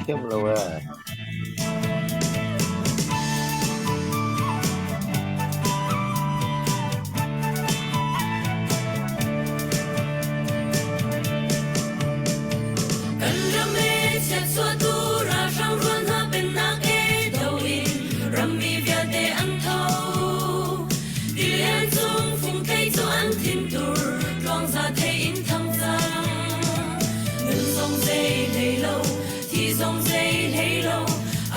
Thiam lo ee. Kan ram e chiatchuahtu ralhrang rual hna pennak e do in rammi vialte an tho. Tilian cung fungthei cu an thintur tluangza thei in thang cang. Nun zong zei hlei lo, thi zong zei hlei lo,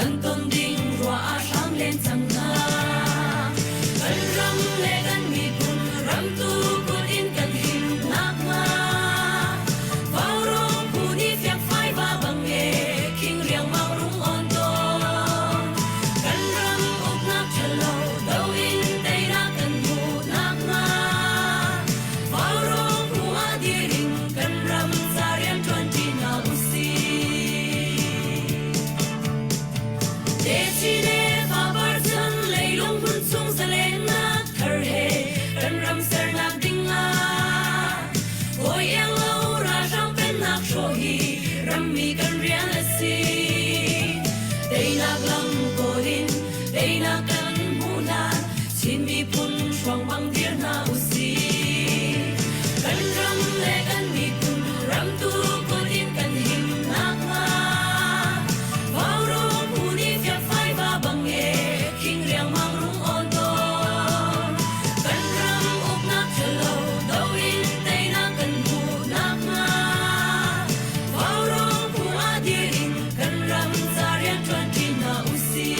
an ton ding ruah ah hram len cang hna. Kan ram le kan miphun ramtu kut in kan him nakhnga Vaurawng phu nih fiakfai va bang e khing riangmang rung on tawn. Kan ram uknak ṭhalo do in teinak kan hmuh nakhnga Vaurawng phu ah dir in kan ram ca rian ṭuanṭi hna usih. Techin le fapar chan leilung hmun chung zalennak thar he kan ram sernak ding ah hawi iang lo ralhrang pennak hrawh hi rammi kan rian a si. Teinak lam kawl in teinak kan hmuh hlan Chin miphun hruang bang dir hna usih. Kan ram le kan miphun ramtu kut in kan him nakhnga Vaurawng phu nih fiakfai va bang e khing riangmang rung awn tawn. Kan ram uknak ṭhalo do in teinak kan hmuh nakhnga Vaurawng phu ah dir in kan ram ca rian ṭuanṭi hna usih.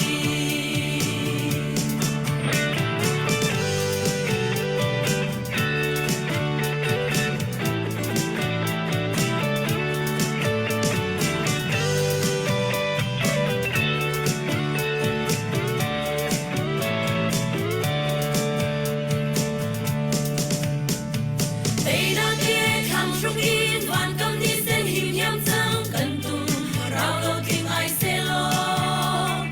Teinak he thlang hruk in vankam ni sen him hiam cang kan tum rau lo tling ai selaw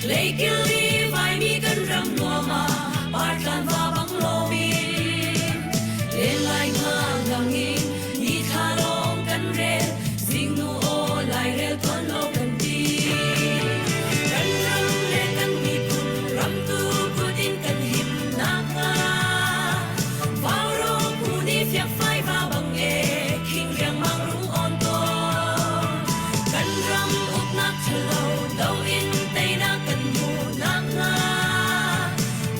leikil i vaimi kan ram nuam ah partlan va bang lomin len lai nga ngang in ni thla lawng kan rel zingnu aw lairel tuan lo kan ti kan ram le kan miphun ramtu kut in kan him nakhnga Vaurawng phu nih fiakfai va bang e khing riangmang rung awn tawn. Kan ram uknak ṭhalo do in teinak kan hmuh nakhnga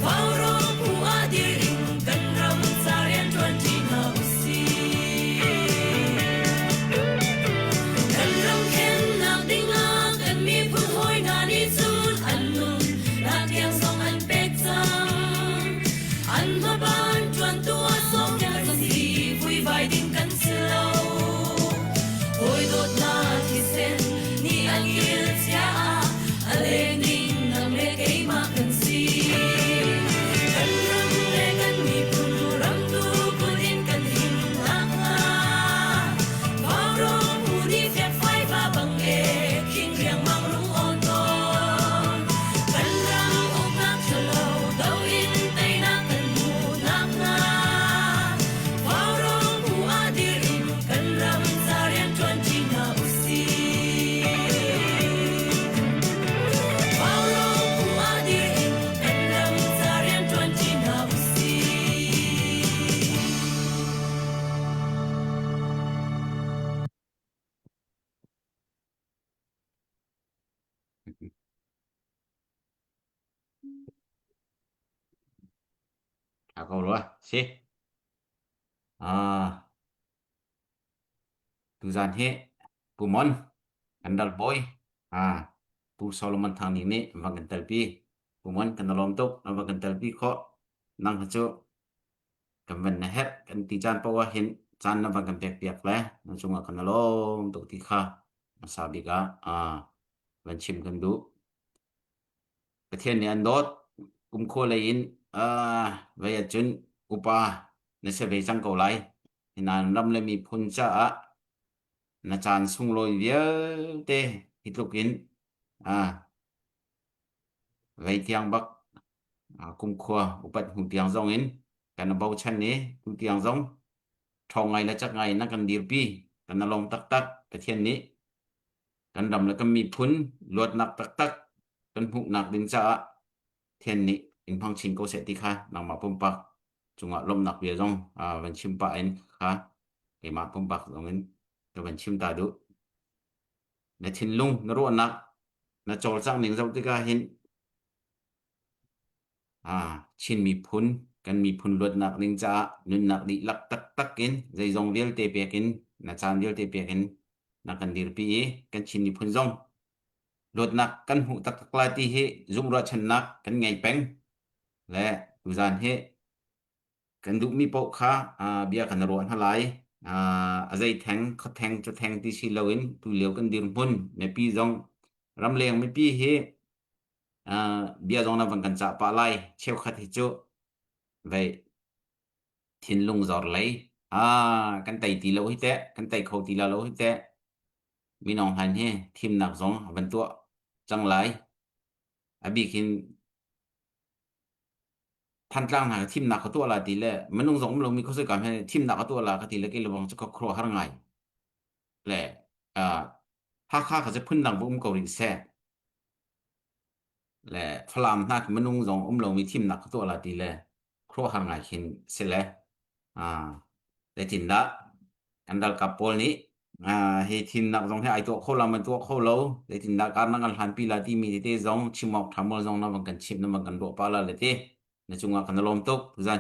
Vaurawng phu ah dir in kan ram ca rian ṭuanṭi hna usih. Kan ram khennak dingah kan miphun hawi hna nih cun an nun nak tiang zong an pek cang. An hmaban ṭuantu ah sawmpiak kan si, vuivai ding kan si lo. Hawi dawtnak thisen nih an kil cia ah a leng ding nang le keimah kan si. Kan ram le kan miphun ramtu kut in kan him nakhnga Vaurawng phu nih fiakfai va bang e khing riangmang rung awn tawn. Kan ram uknak ṭhalo do in teinak kan hmuh nakhnga Vaurawng phu ah dir in kan ram ca rian ṭuanṭi hna usih. Vaurawng phu ah dir in kan ram ca rian ṭuanṭi hna usih. A ko rua. Si. Ah, tuzan hi Pu Mon kan dal bawi. Ah, Pu Solomon Thang Ning nih van kan telpi. Pu Mon kan lawm tuk. Na van kan telpi khawh. Nang hi cu kan van na herh kan ti caan paoh ah hin caan na van kan pek piak le na cungah kan lawm tuk ti kha hmasa bik ah ah van chim kan duh. Pathian nih an dawt. Kumkhua lei in uh, vei ahcun upa na si ve cang ko lai. Nain ram le miphun caah na caan sunglawi vialte hi tluk in uh, vei tiang bak uh, kumkhua upat hnu tiang zong in kan bochan i tu tiang zong ṭhawng ngai le cak ngai in na kan dirpi. Kan na lawm taktak. Pathian nih. Kan ram le kan miphun luatnak taktak kan hmuhnak ding caah Thian nih in hmang chin ko seh ti kha nangmah pumpak cungah lawmhnak bia zong van chim pah in kha keimah pumpak zong in ka van chim ta duh. Na thinlung, na ruahnak, na cawlcangh ning zoh tikah hin Chin miphun kan miphun luatnak ding caah nunnak dihlak taktak in zeizong vialte pek in na caan vialte pek in na kan dirpi i kan Chin miphun zong luatnak kan hmuh taktak lai ti hi zumh ruahchannak kan ngei peng le tuzaan hi kan duhmi paoh kha bia kan ruah hna lai. A zei theng, kho theng, cu theng ti si loin tulio kan dirhmun mipi zong ramleng mipi hi bia zong na van kan cah pah lai. Cheukhat hi cu vei thinlung zor lei kan tei ti lo hi teh, kan tei kho ti la lo hi teh. Minong han hi thimnak zong a van tuah cang lai. A bik in Thantlang hna thimnak ka tuah la ti le minung zong um lomi khuasoi kam he thimnak ka tuah la ka ti le kei lebang cu ka khuaruah har ngai. Le Hakha kha cu phundang va um ko rih seh. Le Falam hna khi minung zong um lomi thimnak ka tuah la ti le khuaruahhar ngai khin si le zeitindah kan ralkap pawl nih hi thimnak zong hi ai tuah kho la man tuah kho lo zeitindah kar na kan hlanpi la timi tete zong chim awk ṭha maw zong na van kan chimh na van kan ruah pah la le ti na cungah kan lawm tuk tuzan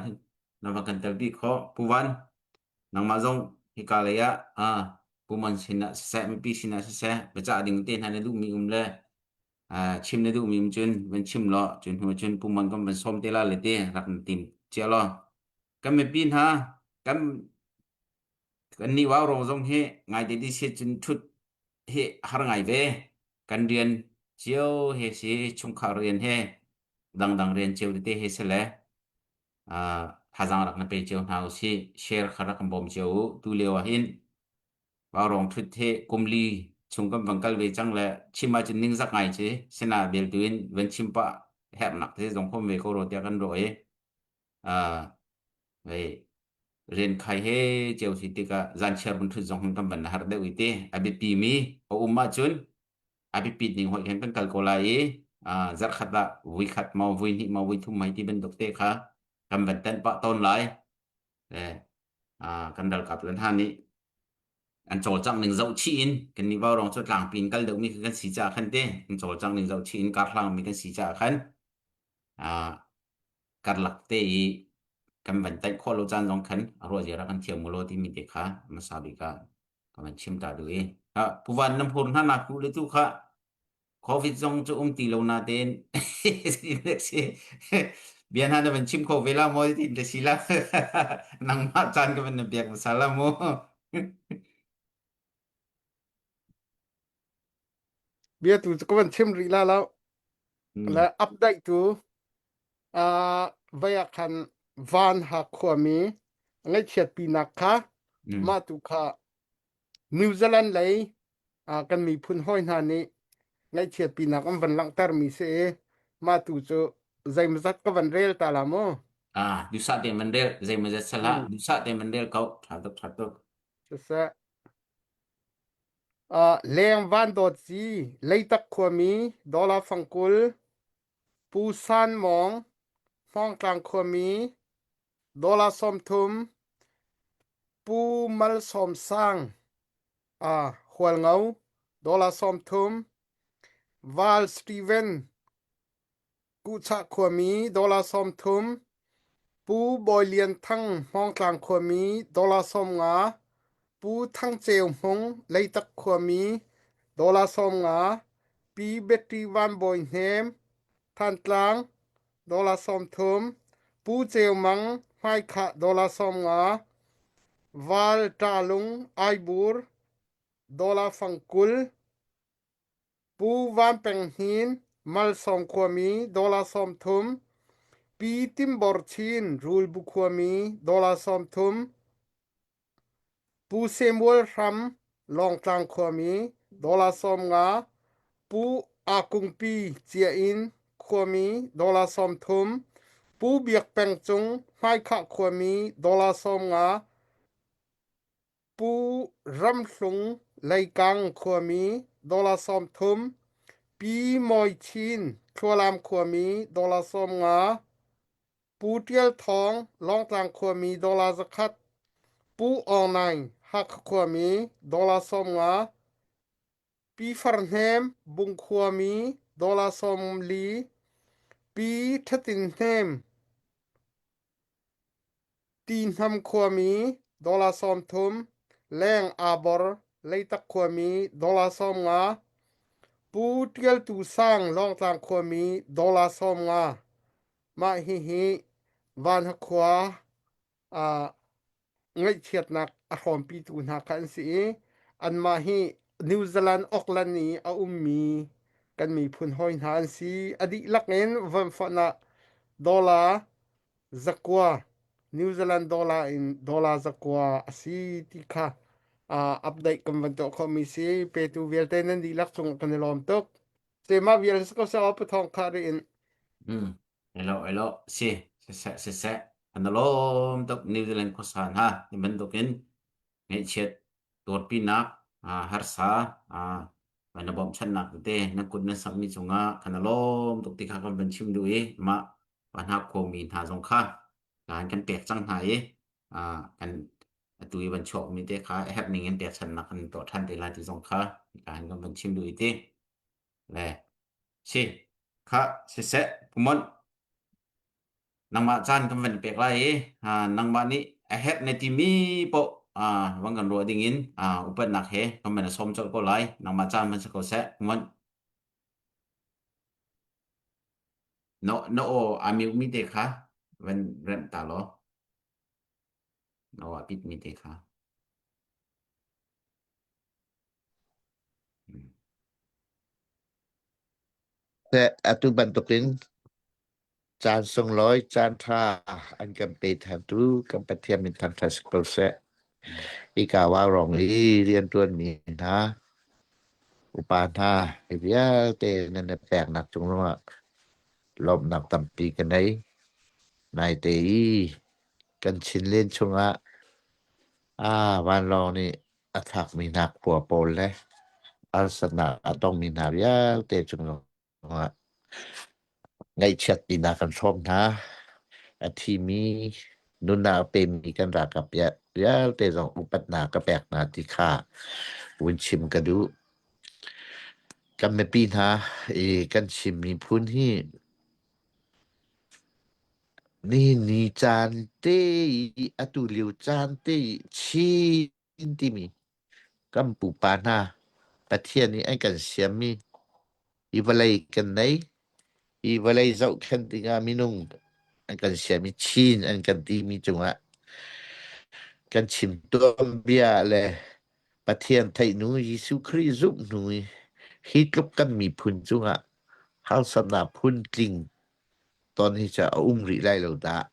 na van kan tel bik khawh Pu Van nangmah zong hika lei ah Pu Mon sin ah siseh mipi sin ah siseh biacah ding te hna na duhmi um le chim na duhmi um cun van chim law cun hnu cun Pu Mon kan van sawm te la le ti rak na tim cia law kan mipi hna kan kan nih wau rong zong hi ngai te ti si cun thut hi har ngai ve kan rian cio he si chungkhar rian he dangdang rian cio tete he si le thazaang rak na pe cio hna u si share kha rak kan bawm cio u tu lio ah hin Vaurawng ṭhut hi kum li chung kan van kal ve cang le chim ahcun ningzak ngai ci sina bel tu in van chim pah herhnak te zong hom ve ko ro tiah kan ruah i hei rian khai he ceu si tikah zan chiar vun ṭhut zong hin kan van har deuh i ti a biapi mi a um ahcun a biapit ning hoi khan kan kal ko lai i zarhkhat ah vui khat maw vui hnih maw vui thum mai ti bantuk te kha kan van tenh pah tawn lai kan ralkap le hna nih an cawlcangh ning zoh chih in kan nih vaurawng cu tlangpi in kal deuhmi kan si caah khan te an cawlcangh ning zoh chih in karhlangmi kan si caah khan karlak te i kan van taih khawh lo caan zong khan a ruah zia rak kan thiam mu law timi te kha hmasa bik ah ka van chim ta duh i Pu Van nam hur hna nak le tu kha Covid zong cu um ti lo na tein si bia hna na van chim kho ve la maw tin te si la nangmah caan ka van na biak hmasa la mu. Bia tu cu ka van chim rih la lo. Le update tu uh, vai ah khan van ha khuami ngaihchiat pinak kha mah tu kha New Zealand lei kan miphun hawi hna nih ngaihchiatpinak an van langhtermi si i mah tu cu zeimazat ka van rel ta la mu. Ah, dusa te man rel zeimazat salah dusa te man rel ko tha tuk tha tuk. Siseh. Uh, leng van dawt si leitak khuami dollar fangkul Pu San Mawng Hmawngtlang khuami dollar 30 Pu Mal Sawm Sang Hualngo dollar 30, Val Steven Kuhchah khuami dollar 30, Pu Bawi Lian Thang Hmawngtlang khuami dollar 50, Pu Thang Ceu Hmung Leitak khuami dollar 50, Pi Betty Van Bawi Hnem Thantlang dollar 30, Pu Ceu Mang Hmaikhah dollar 50, Val Ṭalung Aibur dollar fang 20, Pu Van Peng Hnin Malsawng khuami dollar 30, Pi Timbor Chin Rulbu khuami dollar 30, Pu Samuel Hram Lawngtlang khuami dollar 50, Pu Aa Kungpi Cia-inn khuami dollar 30, Pu Biak Peng Cung Hmaikhah khuami dollar 50, Pu Ram Hlung Leikang khuami. dollar 30, Pi Mawi Chin, Thlualam khuami dollar 50, Pu Ṭial Thawng, Lawngtlang khuami dollar 100, Pu Aung Naing, Hakha khuami dollar 50, Pi Far Hnem, Bung khuami dollar 40, Pi Ṭhatin Hnem, Tihnam khuami dollar 30, Leng aa bor, Leitak khuami dollar 50, Pu Ṭial Tu Sang, Lawngtlang khuami dollar 50. Mah hihi Vanha khua ah ngaihchiatnak a hrawmpitu hna kha an si i anmah hi New Zealand Auckland i a ummi kan miphun hawi hna an si. A dihlak in vonfonh ah dollar 9 New Zealand dollar in dollar 9 a si ti kha uh, update kan van tuah khawhmi si. Petu vialte nan dihlak cung kan i lawm tuk. Se mah vial si ko seh aw pathawng kha ri in. Mm. Elo elo si siseh siseh an lawm tuk New Zealand khuasa hna ti bantukin ngaihchiat tuarpinak harsa na bawmchannak tete na kut nan samhmi cungah kan lawm tuk ti kha kan van chim duh i mah hna khuami hna zong kha kan kan pek cang hna i kan atu i van chuakmi te kha a herh ning in pekchannak kan tuah ṭhan te lai ti zong kha kan kan van chim duh i ti le si kha siseh pumon nangmah caan kan van pek lai i nangmah nih a herh na timi paoh van kan ruah ding in upatnak he kan van sawm colh ko lai nangmah caan van si ko seh pumon no no aw a mute mi te kha van remh ta law no a pit mi te kha Atu bantukin caan sunglawi caan ṭha an kan pe thantu kan Pathian min thangṭhat si ko seh. Hika vaurawng i rianṭuanmi hna, upa hna, hi vialte nan i peknak cung zongah lawmhnak tampi ka nei. Naite i kan Chinland chungah aa vanlawng nih a thlakmi hna khua pawl le harsatnak a tongmi hna vialte cung zongah ngaihchiatpinak kan hrawm hna. A thimi nunnak a pemi kan ralkap vialte zong upatnak ka pek hna ti kha vun chim ka duh. Kan mipi hna i kan Chin miphun hi nihin ni caan te i atu lio caan te i Chin timi kan pupa hna Pathian nih an kan siammi hi vawlei kan nei. Hi vawlei zohkhenh dingah minung an kan siam i Chin an kan timi cungah kan chim tuanbia le Pathian theih hnu Jesuh Khrih zumh hnu i hi tluk kan miphun cungah harsatnak phuntling ton hi cu a um rih lai lo dah.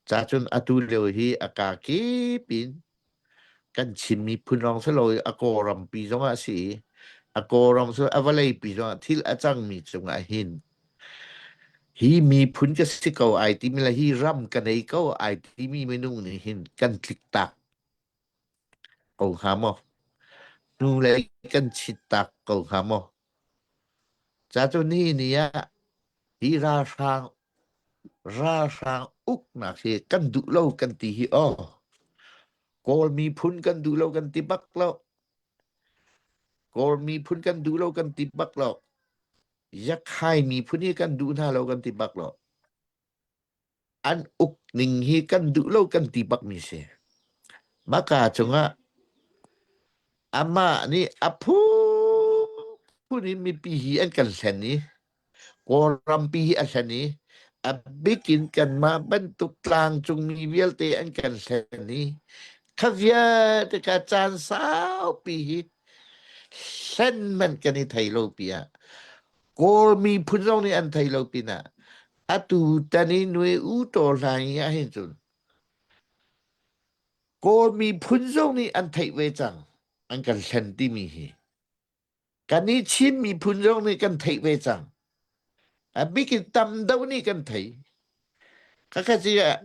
Ca cun atu lio hi a kaa kip in kan Chin miphun lawng si lo i a Kawlrampi zongah a si i a Kawlram cu a vawleipi zongah thil a cangmi cungah hin hi miphun ka si ko ai timi le hi ram ka nei ko ai timi minung nih hin kan tliktak ko hnga maw? Hnulei kan chittak ko hnga maw? Ca cu nihin ni ah hi ralhrang ralhrang uknak hi kan duh lo kan ti hi aw Kawl miphun kan duh lo kan ti bak lo. Kawl miphun kan duh lo kan ti bak lo. Yakhai miphun hi kan duh hna lo kan ti bak lo. An uk ning hi kan duh lo kan ti bak mi si. Maka cungah amah nih a phu phun in mipi hi an kan hlen i Kawlrampi hi a hlen i a bik in kanmah bantuk tlangcungmi vialte an kan hlen i kha vialte kha caan saupi hi hlen man kan i thei lo pi ah Kawl miphun zong nih an thei lo pinah atu tan i nui u taw hlan hi ahhin cun Kawl miphun zong nih an theih ve cang an kan hlen timi hi. Kan i Chin miphun zong nih kan theih ve cang. A bik in tam deuh nih kan thei. Khakha ci ah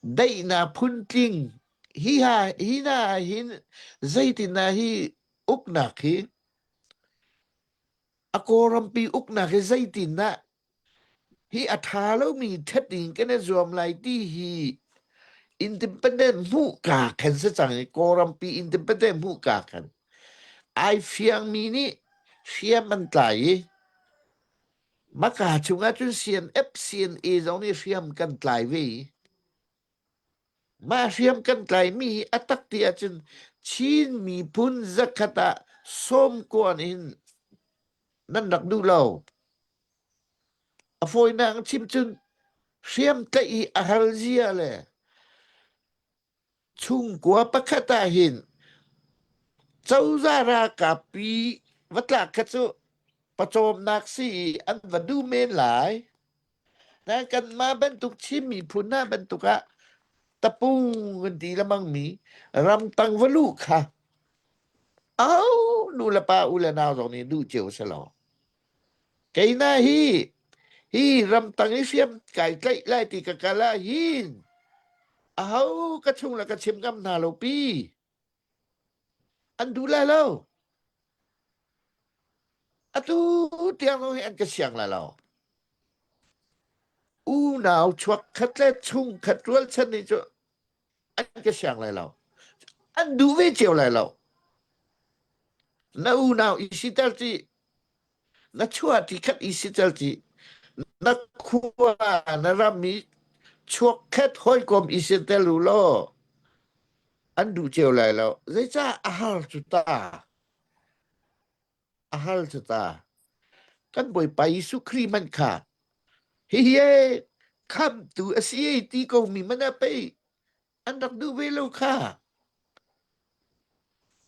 daihnak phuntling hi ha hi na hin zeitin na hi uknak hi. A Kawlrampi uknak hi zeitindah hi a ṭha lomi ṭhet in kan i zuam lai ti hi independent hmuhka khan si cang i Kawlrampi independent hmuhka khan ai fiangmi nih hriam an tlai i maka chungah cun CNF CNA zong nih hriam kan tlai ve i Mah hriam kan tlaimi hi a tak ti ahcun Chin miphun zakhat ah sawmkuan in nan rak duh lo. A fawinak in chim cun hriam tlaih hi a har zia le chungkua pakhat ah hin cozah ralkap pi va tlak kha cu pawcawmnak si i an va duh men lai. Na kanmah bantuk Chin miphun hna bantuk ah tapung kan ti lengmangmi ramtang va luh kha au nu le pa u le nau zong nih duh cio si lo. Kei na hi hi ramtang i hriam kai tlaih lai ti ka kal ah hin aho ka chung le ka chim ngam hna lo pi. An duh lai lo. Atu tiang zong hi an ka siang lai lo. Unau chuak khat le chungkhat rualchan nih cu an ka siang lai lo. An duh ve cio lai lo. Na unau i siter ci, na chuah ti khat i siter ci, na khua na ram i chuak khat hawikom i siter u law an duh cio lai lo. Zeicah a har cu ta? A har cu ta. Kan Bawipa Jesuh Khrih hmanh kha hihi ee khamhtu a si ei ti ko mi man ah pei an rak duh ve lo kha.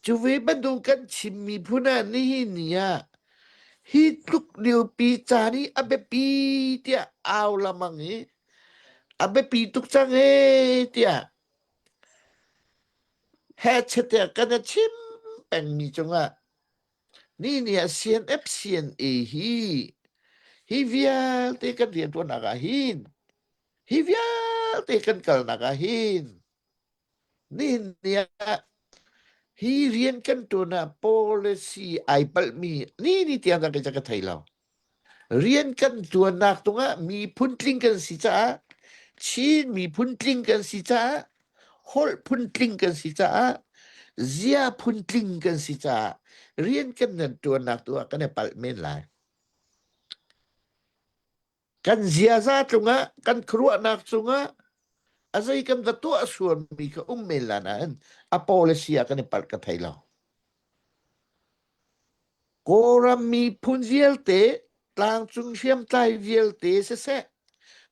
Cu ve bantuk kan chim miphun ah nihin ni ah hi tluk liopi caan hi a biapi tiah au lamang i a biapi tuk cang ee tiah Hechet tiah kan i chim pengmi cungah ni ni ah CNF CNA hi hi vialte kan rianṭuannak ah hin hi vialte kan kalnak ah hin nihin ni ah hi rian kan ṭuan ah policy ai palhmi ni ni tiang kei ca ka thei lo. Rian kan ṭuannak tungah miphun tling kan si caah Chin miphun tling kan si caah holh phun tling kan si caah zia phun tling kan si caah rian kan nan ṭuannak tu ah kan i palh men lai. Kan ziaza cungah kan khuaruahnak cungah a zei kan va tuah sualmi kha um men la nain a policy ah kan i palh ka thei lo. Kawlram miphun vialte, tlangcung hriamtlai vialte siseh,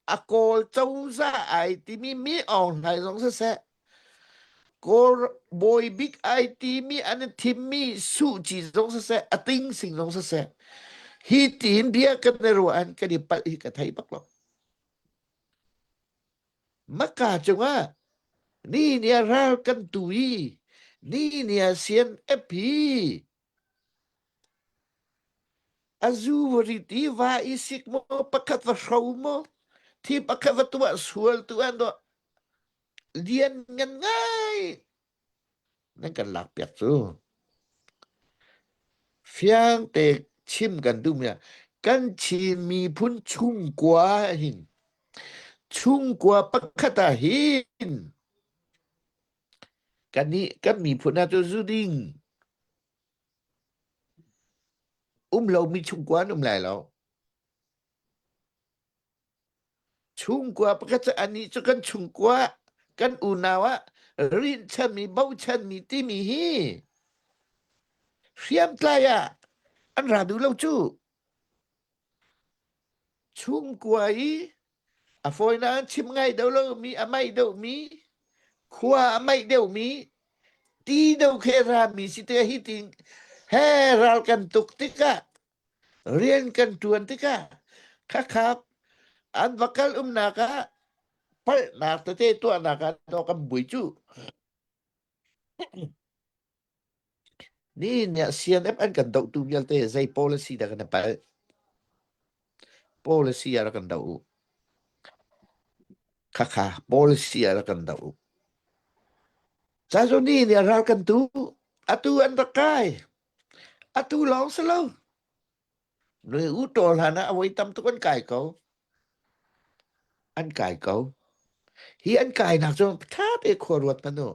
a Kawl cozah ai timi Mi Aung Hlaing zong siseh, Kawl bawi bik ai timi an i thimmi Suh Kyi zong siseh, a Ting Sing zong siseh, hi tiin bia kan i ruah an kan i palh hi ka thei bak lo. Maka cungah ni ni ah ral kan tu i ni ni ah sian-ep hi a zu va rit i va i sik maw pakhat va hro maw thi pakhat va tuah sual tu an dawh lian ngan ngai nan kan lak piak cu fiang te chim kan duh mi kan Chin miphun chungkua hin chungkua pakhat ah hin Kannih kan miphun ah cu zu ding um lomi chungkua an um lai lo. Chungkua pakhat cu anih cu kan chungkua kan unau ah rinhchanmi bochanmi timi hi hriamtlai ah an ra duh lo cu. Chungkua i a fawinak chim ngai deuh lomi a maih deuhmi khua a maih deuhmi ti deuh khi a rami si te hi ti he ral kan tuk tikah rian kan ṭuan tikah khakha an va kal umnak ah palhnak tete tuahnak ah dawh kan bui cu. Nihin ah CNF an kan dohtu vialte zei policy dah kan i palh? Policy ah rak kan doh u. Khakha policy ah rak kan doh u. Ca cu nihin ah ral kan tu. Atu an rak kai. Atu lawng si lo. Nui u tawl hlan ah a voi tam tuk an kai ko. An kai ko. Hi an kainak cu ṭha te khua ruat hmanh u.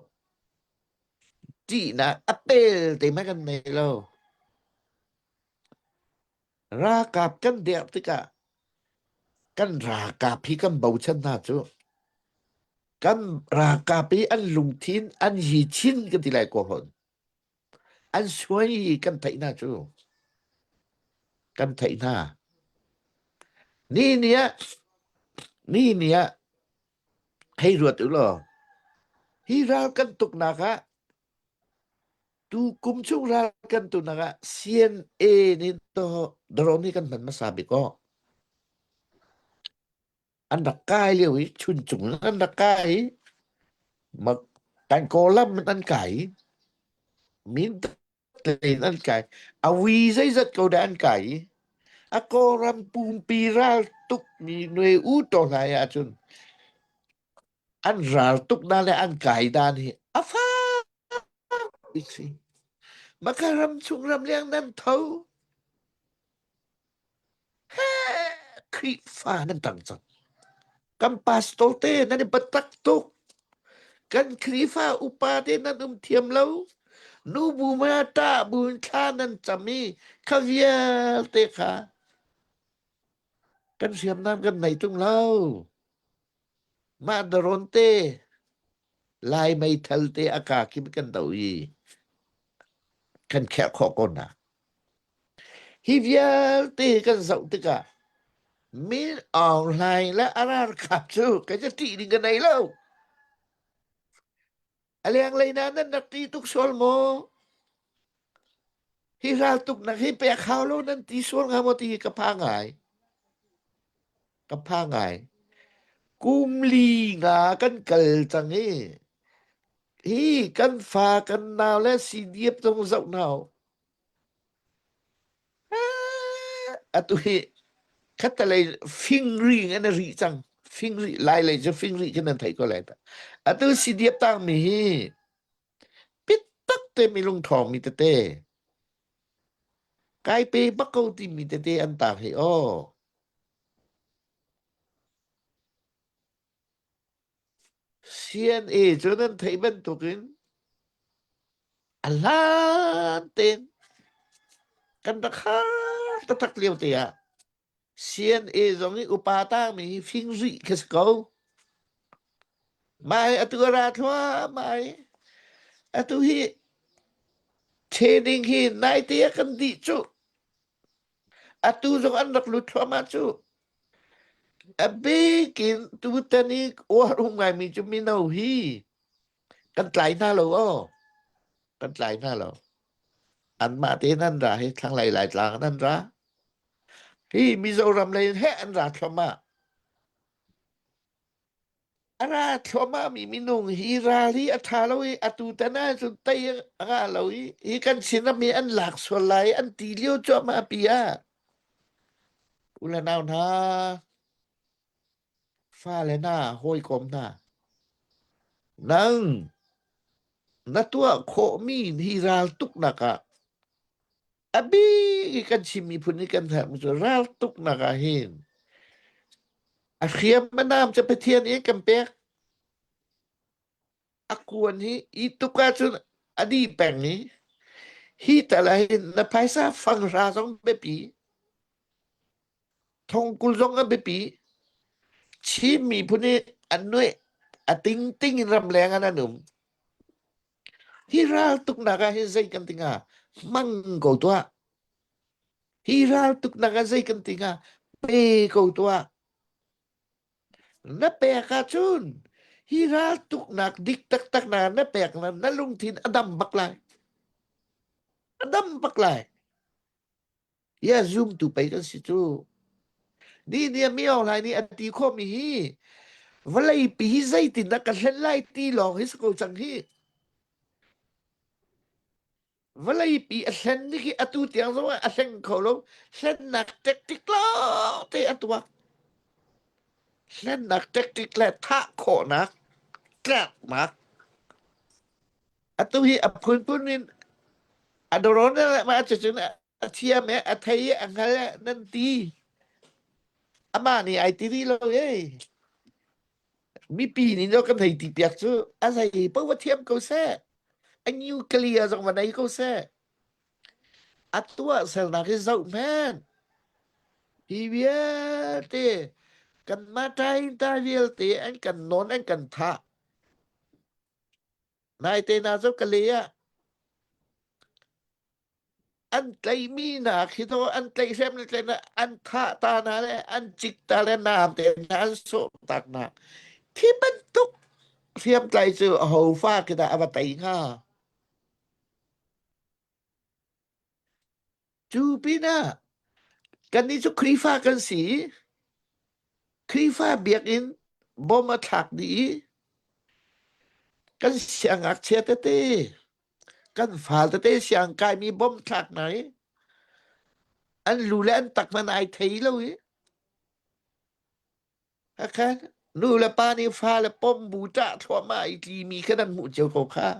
Ṭihnak a pel te hmanh kan nei lo. Ralkap kan derh tikah kan ralkap hi kan bochan hna cu. Kan ralkap hi an lungthin an hi chin kan ti lai ko hon. An suai kan theih hna cu. Kan theih hna. Ni ni ah ni ni ah hei ruat u law hi ral kan tuknak ah tu kum chung ral kan tuknak ah CNA nih to drone hi kan hman hmasa bik aw. An rak kai lio i chuncung in an rak kai i mak kan Kawlam in an kai i min in an kai awi zeizat ko dah an kai i a Kawlram pumpi ral tuk mi nue u to hna ahcun an ral tuk na le an kai dan hi a fak bik si. Maka ram chung ram leng nan tho Khrihfa nan tang cang. Kan pastor te nan i biatak tuk. Kan Khrihfa upa te nan um thiam lo. Nu bu ma ta bu in thla nan cam i kha vialte kha kan hriamnam kan nei tung lo. Mah daron te Lai meithal te a ka kim kan do i kan kherh khawh ko na. Hi vialte kan zoh tikah Min Aung Hlaing le a ralkap cu kan i ṭih ding ka nei lo. A lenglei na nan rak ṭih tuk sual maw? Hi raltuknak hi pek hau lo nan ti sual hnga maw ti hi ka phang ngai. Ka phang ngai. Kum li nga kan kal cang i hi kan fa kan nau le CDF zong zoh hna u. Atu hi khattelei fingri in a ri cang. Fingri lai lei cu fingri khi nan theih ko lai ta. Atu CDF tangmi hi pit tak te mi lungṭhawng mi tete kai pe bak ko timi tete an tang hi aw. CNA cu nan theih bantukin a hlan tein kan rak har taktak lio te ah CNA zong hi upa tangmi hi fingri khi si ko. Mah hi atu a ra thluahmah i atu hi training hi naite ah kan dih cu. Atu zong an rak lut thluahmah cu. A bik in tutan i uar um ngaimi cu mino hi kan tlai hna lo aw. Kan tlai hna lo. Anmah tein an ra hi thlanglei Laitlang in an ra. Hi Mizoram lei in heh an ra thluahmah. A ra thluahmah mi minung hi ral hi a ṭha lo i atu tan ahcun tei a ngah lo i hi kan Chin ram hi an lak sual lai an ti lio cuahmah pi ah u le nau hna fale hna hawikom hna nang na tuah khawhmi hi ral tuknak ah a bik i kan Chin miphun i kan herhmi cu raltuknak ah hin a hriam a nam cu Pathian nih kan pek a kuan hi i tuk ahcun a dih peng i hi tal ah hin na phaisa fanghra zong biapi thongkul zong a biapi Chin miphun hi an nuih a tingting in ramleng ah an um Hi raltuknak ah hin zei kan ti hnga? Hmang ko tuah. Hi raltuknak ah zei kan ti hnga? Pe ko tuah. Na pek ahcun hi raltuknak dik taktak na na pek na na lungthin a dam bak lai. A dam bak lai. Ya zumtu pei kan si cu. Ni nih mi Aung Hlaing nih a ti khawhmi hi vawleipi hi zeitindah ka hlen lai ti lawng hi si ko cang hi. Vawleipi a hlen ni khi atu tiang zong ah a hleng kho lo. Hlennak tactic lawng te a tuah. Hlennak tactic le thah khawhnak, tlaknak. Atu hi a phunphun in a drone le mah cucun. A thiam e, a thei e, a hngal e, nan ti. Amah nih ai ti rih lo e. Mipi nih no kan hei ti piak cu a zei paoh va thiam ko seh. A nuclear zong va nei ko seh. A tuahsernak hi zoh hmanh. Hi vialte kanmah ṭainta vialte an kan nawn an kan thah. Naite na cu ka le ah an tlaihmi hna khi to an tlaihhrem le tlaih an thah ta hna le an cik ta le naam te hna an sawh tak hna. Khi bantuk hriamtlai cu aho fa khi dah a va tei hnga? Cu pinah kannih cu Khrihfa kan si i Khrihfa biakinn bom a thlak dih i kan siangngakchia tete kan fal tete siang kaimi bom thlak hna i an lu le an tak hmanh ai thei lo i Hakha nu le pa nih fale pom bu ṭah thluahmah i tlimi kha nan hmuh cio ko kha.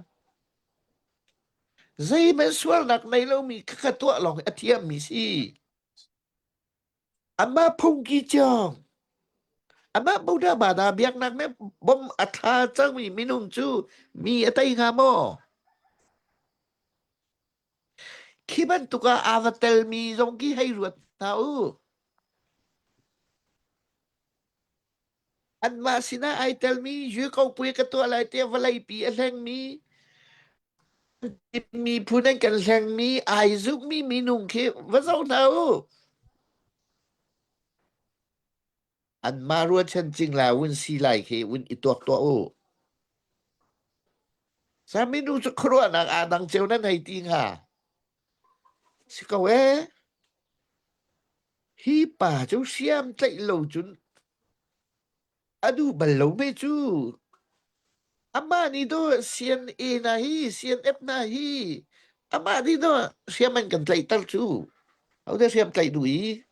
Zeihmanh sualnak nei lomi khakha tuah lawng hi a thiammi si. Amah phungki ciong, amah Buddha bada biaknak me bom a thla cangmi minung cu mi a tei hnga maw? Khi bantuk ah aa va telmi zong khi hei ruat hna u. Anmah sinah ai telmi Yukopui ka tuah lai tiah vawleipi a hlengmi miphun an kan hlengmi ai zummi minung khi va zoh hna u. Anmah ruahchan cingla vun si lai khi vun i tuak tuah u. Sa minung cu khuaruahnak aa dang cio nan hei ti hnga. Si ko ee. Hi pa cu hriam tlaih lo cun a duh bal lo me cu. Amah nih dawh CNA hna hi, CNF hna hi, amah nih dawh hriam an kan tlaihter cu. Hodah hriam tlaih duh i?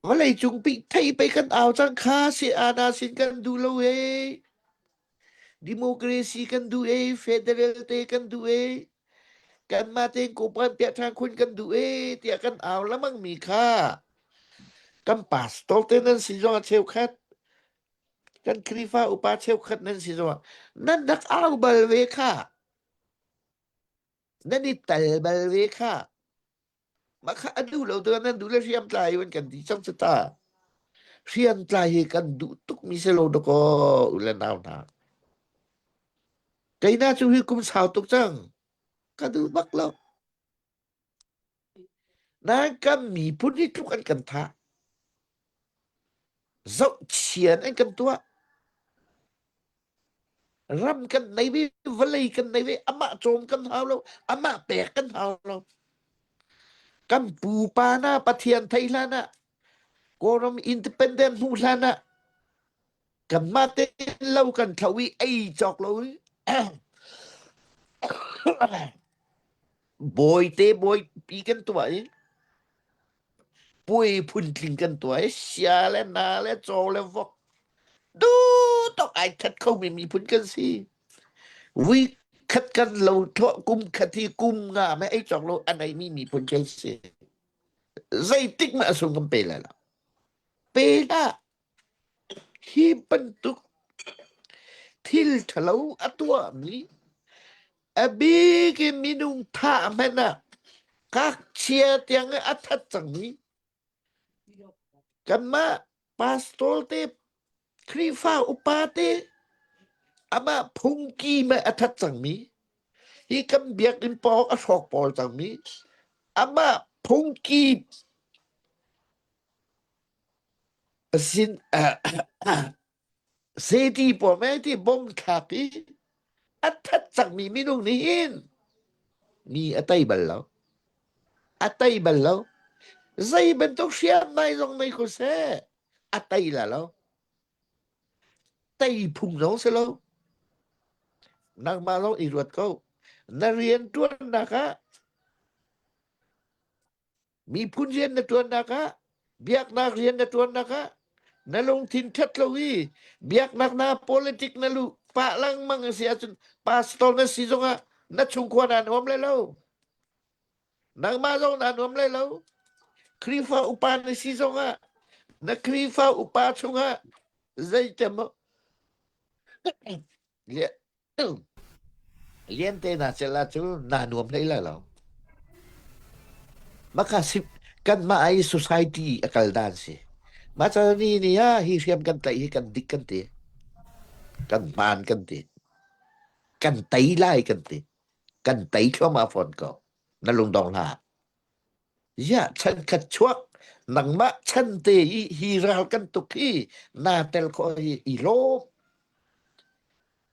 Vawleicung pi thei pei kan au cang kha si ana sin kan duh lo e. Democracy kan duh e, federal te kan duh e. Kanmah tein kawpan piah ṭhan khun kan duh e tiah kan au lengmang mi kha kan pastor te nan si zong ah cheukhat kan Khrihfa upa cheukhat nan si zong ah nan rak au bal ve kha nan i tal bal ve kha mah kha a duh lo tu nan duh le hriamtlai in kan ti cang cu ta hriamtlai hi kan duh tuk mi si lo dakaw u le nau hna keina cu hi kum sau tuk cang ka duh bak lo nan kan miphun hi tluk an kan thah zohchian an kan tuah ram kan nei ve vawlei kan nei ve amah cawm kan hau lo amah pek kan hau lo kan pupa na pathian thei hlan ah kawlram independent hmu hlan ah kanmah tein lo kan thlo i ei cawk lo i bawite bawipi kan tuah i puai phuntling kan tuah i sia le na le caw le vok du tok ai that khomi miphun kan si vui khat kan lo thlo kum khat hi kum nga me ei cawk lo a neimi miphun kan si zeitik mah a sung kan pe lai lo pe hlah Hi bantuk thil ṭhalo a tuahmi a bik in minung thah hmanh ah ngakchia tiang i a that cangmi kanmah pastor te Khrihfa upa te amah phungki mah a that cangmi hi kan biakinn pawng a hrawk pawl cangmi amah phungki Sin safety pawl mei ti bom thlak i a that cangmi minung nih hin mi a tei bal lo. A tei bal lo. Zei bantuk hriamnai zong nei ko seh, a tei la lo. Tei phung zong si lo. Nangmah zong i ruat ko. Na rian ṭuannak ah Miphun rian na ṭuannak ah, biaknak rian na ṭuannak ah, na lungthin ṭhat lo i biaknak na politic na luh pah lengmang a si ahcun pastor na si zongah Na chungkhua naa nuam lai lo. Nangmah zong naa nuam lai lo. Khrihfa upa na si zongah na Khrihfa upa chungah zeitem lian te na cel ahcun naa nuam hlei lai lo. Maka sip kanmah i society a kal dan si. Mah ca ni ni ah hi hriam kan tlaih hi kan dik kan ti. Kan hmaan kan ti. Kan tei lai kan ti. Kan tei thluahmah fawn ko. Na lungdong hlah. Ziah chan khat chuak nangmah chan te i hi ral kan tuk hi naa tel khawh hi i lawm.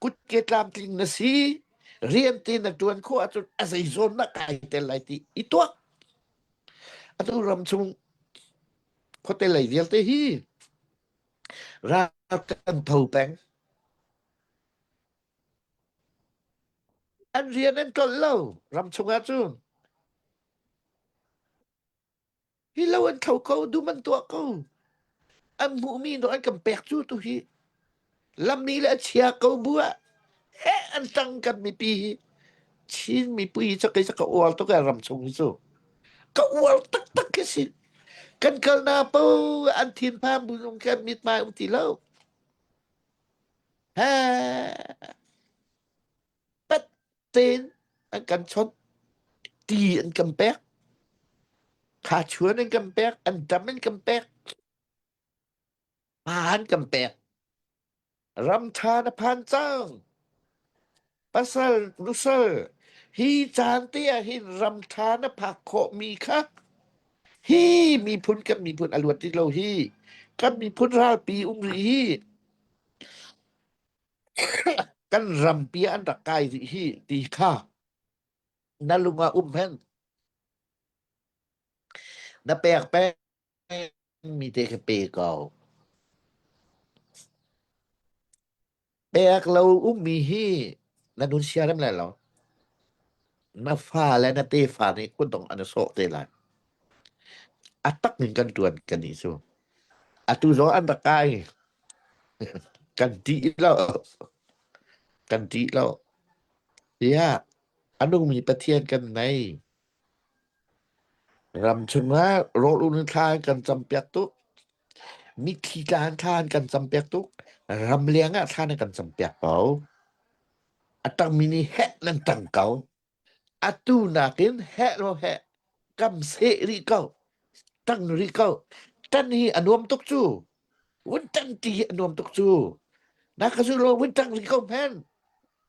Kutke tlamtling na si. Rian te na ṭuan khawh ahcun a zeizawn na kai tel lai ti i tuak. Atu ram chung khuate lei vialte hi ral kan tho peng. An rian an tlolh lo ram chung ahcun. Hi lo an thlo ko, dum an tuah ko. An hmuhmi no an kan pek cu tu hi. Lamni le a chia ko bu ah he an tang kan mipi hi. Chin mipi hi cakei ka uar tuk ram chung hi cu. Ka uar taktak khi si. Kan kal na po an thinphan bu zong kan mithmai um ti lo. He pat tein an kan chawnh ti an kan pek khachuan an kan pek an dam an kan pek pa an kan pek ram ṭha na phan cang pasal nusal hi caan te ah hin ram ṭha na phak khawh mi kha hi miphun kan miphun a luat ti lo hi kan miphun ralpi um rih hi Kan rampi ah an rak kai rih hi ti kha na lung ah um hen. Na pek peng mi te kha pe ko. Pek lo ummi hi na nun siarem lai lo. Na fa le na tefa nih kutdong an i sawh te lai. A tak in kan ṭuan kan nih cu. Atu zong an rak kai. Kan ṭih lo. Kan ṭih lo. Tiah a nungmi Pathian kan nei. Ram chungah rawl un thla an kan campiak tuk. Mitthli tla in thla an kan campiak tuk. Ram leng ah thla an kan campiak ko. A tangmi nih heh nan tang ko. Atu nakin heh law heh kam seh rih ko. Tang rih ko. Tan hi a nuam tuk cu. Vun tang ti hi a nuam tuk cu. Na ka zu lo vun tang rih ko men.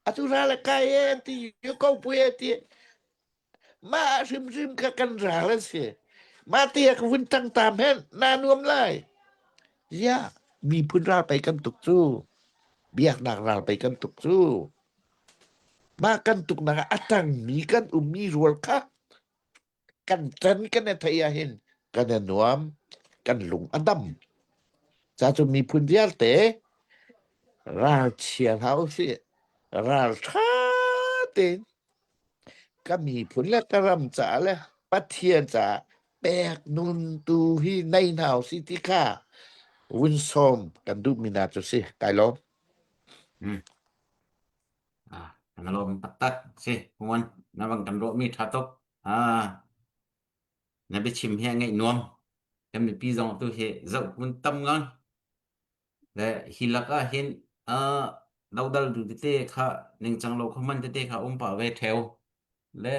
Atu ra le kai e ti yu ko pui e ti. Mah hrimhrim kha kan ral an si. Mah ti ah ka vun tang ta men na nuam lai. Ziah miphun ral pei kan tuk cu. Biaknak ral pei kan tuk cu. Mah kan tuknak ah a tangmi kan ummi rual kha kan ṭan kan i theih ahhin kan i nuam, kan lung a dam. Ca cu miphun vialte ralchia hlah usih, ralṭha tein ka miphun le ka ram caah le Pathian caah pek nun tu hi nei hna usih ti kha vun sawm kan duhmi hna cu si. Kai lawm. Hmm. Ah, kan lawm taktak si. Huan na bang kan ruahmi ṭha tuk. Ah, na biachim hi a ngaih nuam. Kan mipi zong tu hi zoh kun tam ngang. Le hi lak ah hin ah dodal tu tete kha ningcang lo khuaman tete kha um pah ve theo. Le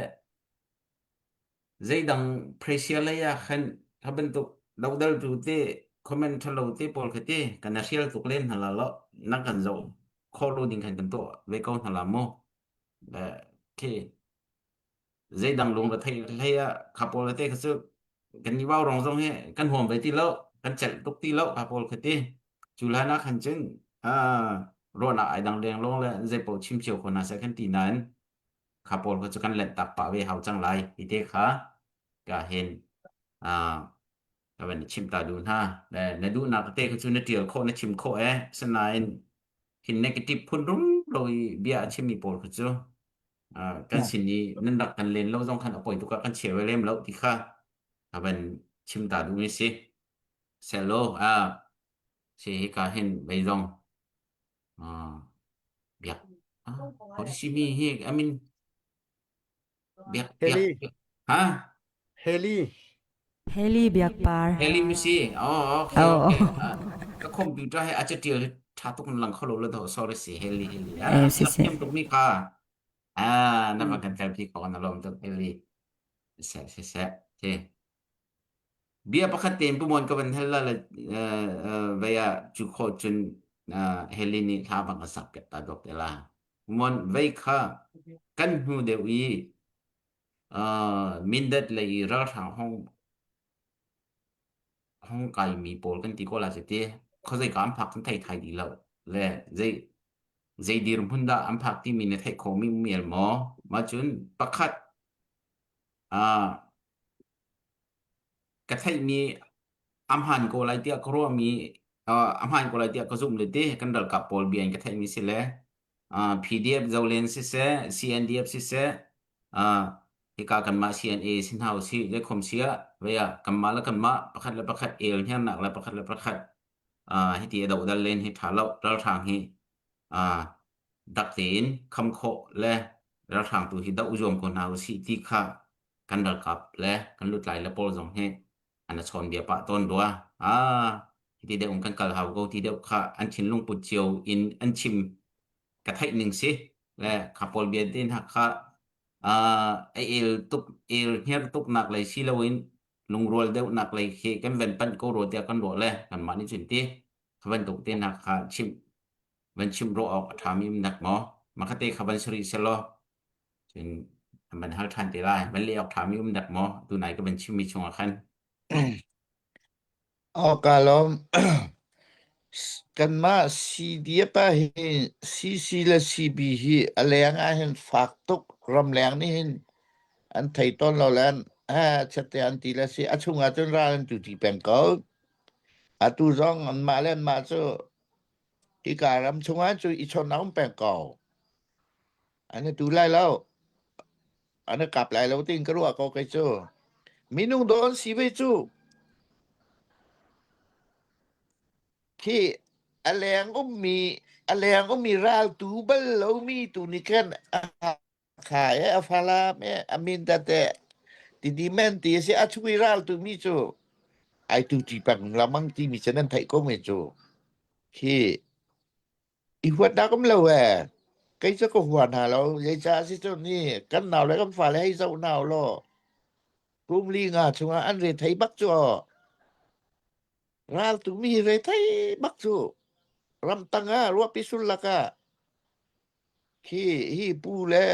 Zeidang pressure lei ah khan kha bantuk dodaltu te comment ṭhalo te pawl kha ti kan i hrial tuk len hna la lo na kan zoh khawh lo ding khan kan tuah ve ko hna la mu. Le khi zeidang lung ka theih hlei ah kha pawl te kha cu kan i vau rong zong hi kan huam ve ti lo kan celh tuk ti lo kha pawl kha ti cu hlan ah khan cun ah ruahnak ai dang leng long le zei paoh chim cio ko hna seh kan ti nain kha pawl kha cu kan lanh tak pah ve hau cang lai ti te kha ka hin ah ka van chim ta duh hna le na duhnak te kha cu na tial khawh na chim khawh e sinain hin negative phun rum lo i bia a chimmi pawl kha cu kan sin i nan rak kan len lo zong khan a poi tuk ah kan chia ve lem lo ti kha ka van chim ta duh mi si selo a si hi ka hin vei zong biak ah ho si mi hi I mean. Biak biak Heli ha Heli Heli Biak Par. Heli misi. Oh okay Oh. okay. Ah, ka computer he a catial hi tha tuk lang kholo lo do sorry si Heli Heli. Eh, Ah, si rak si. thiam tuk mi kha. Ah, na va Mm. kan tel pi ko na lom tuk Heli. Se se se. Te. Bia pakhat tein pumon ka van hal la le vei ah cu khawh cun Heli nih hla bang a sak piak ta dawk te la. Pumon vei kha kan hnu deuh i Mindat lei i ralhrang hong hong kaimi pawl kan ti ko la ti khuazei ka an phak kan thei thai dih lo le zei zei dirhmun dah an phak timi na theih khawhmi um el maw? Mah cun pakhat Ka theihmi a hmaan ko lai tiah ka ruahmi a hmaan ko lai tiah ka zumh le ti kan ralkap pawl bia in ka theihmi si le PDF Zolen siseh, CNDF siseh, hika kanmah CNA si hna usih zeikhom si ah vei ah kanmah le kanmah pakhat le pakhat el hniarnak le pakhat le pakhat hiti a dohdal len hi ṭha lo ralhrang hi dak tein kham khawh le ralhrang tu hi doh zuam ko hna usih ti kha kan ralkap le kan lutlai le pawl zong hi an a chawn bia pah tawn rua. Ah, hiti deuh in kan kal hau ko ti deuh kha an thinlung put cio in an chim ka theih ning si le kha pawl bia te hna kha ah a el tuk el hniar tuk nak lei si loin lungrual deuh nak lei khi kan van panh ko rua tiah kan ruah le kanmah nih cun ti kha bantuk te hna kha chim van chim rawh awk a ṭhami um nek maw makhate kha van sari selaw Cun an van hal ṭhan te lai. Van leh awk ṭhami um dek maw? Tunai ka van chimmi chungah khan. Aw ka lawm. Kanmah CDF ah hin CC le CB hi a leng ah hin fak tuk ramleng nih hin an thei tawn lo le ha chiat an ti le si a chung ah cun ral an tu ti peng ko. Atu zong anmah le anmah cu hika ram chungah cu i chawn a um peng ko. An i tu lai lo. An i kap lai lo tiin ka ruah ko kei cu. Minung dawh an si ve cu. Khi a leng ummi a leng ummi raltu bal lomi tu nih khan a Hakha e a Falam e a Mindat e titi men ti a si a chung i raltu mi cu ai tu ti peng lamang timi cu nan theih ko me cu. Khi I huatnak um lo ee. Kei cu ka hua hna lo. Zeicah si cun ni kan nau le kan fale hei zoh hna u law kum li nga chungah an rethei bak cu aw. Raltu mi rethei bak cu. Ramtang ah ruahpi sul lak ah khi hi pu le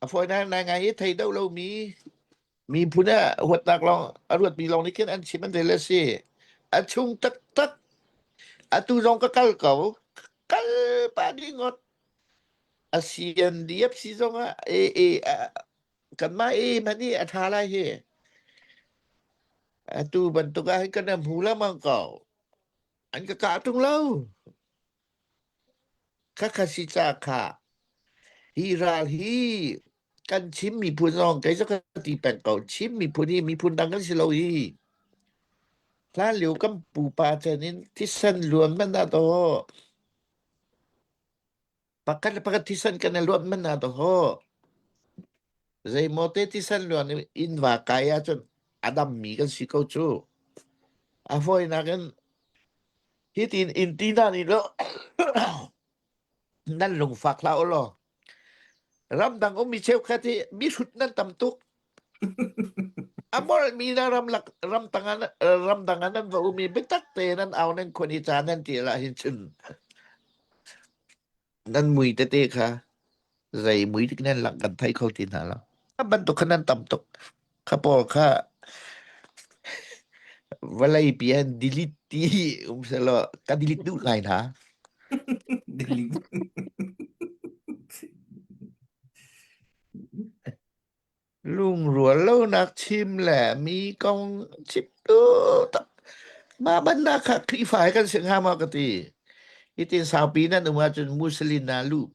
a fawinak nai ngai i thei deuh lomi miphun ah huatnak lawng a ruatmi lawng nih khin an chim an rel a si. A chung taktak atu zong ka kal ko. Kal pah dih ngawt. A CNDF si zong ah e e kanmah e hmanh hi a ṭha lai hi. Atu bantuk ah hin kan hmu lengmang ko. An ka kah ṭung lo. Khakha si ca kha hi ral hi kan Chin miphun zong kei cu ka ti peng ko. Chin miphun hi miphun dang kan si lo hi. Hlan lio kan pupa chan in thisen luan man ah dawh. Pakhat le pakhat thisen kan i luan man ah dawh. Zeimaw te thisen luan in inn va kai ahcun a dammi kan si ko cu. A fawinak in hitin inn ti hna nih lo nan lungfak hlah u law ramdang ummi cheukhat hi mihrut nan tam tuk. A molhmi na ramlak ramtang ah ramdang ah nan va um i biatak te nan au nan khuan i ca nan ti lah hin cun nan mui tete kha zei mui tik nan lang kan thei kho ti hna lo. A bantuk kha nan tam tuk. Kha pawl kha vawlei pi an delete ti um selaw ka delete duh ngai hna. Delete. Lungrual lonak chim le mi kong chim tu mah bannak kha Khrihfa he kan si hnga maw ka ti. Hitin saupi nan um ahcun Muslim na luh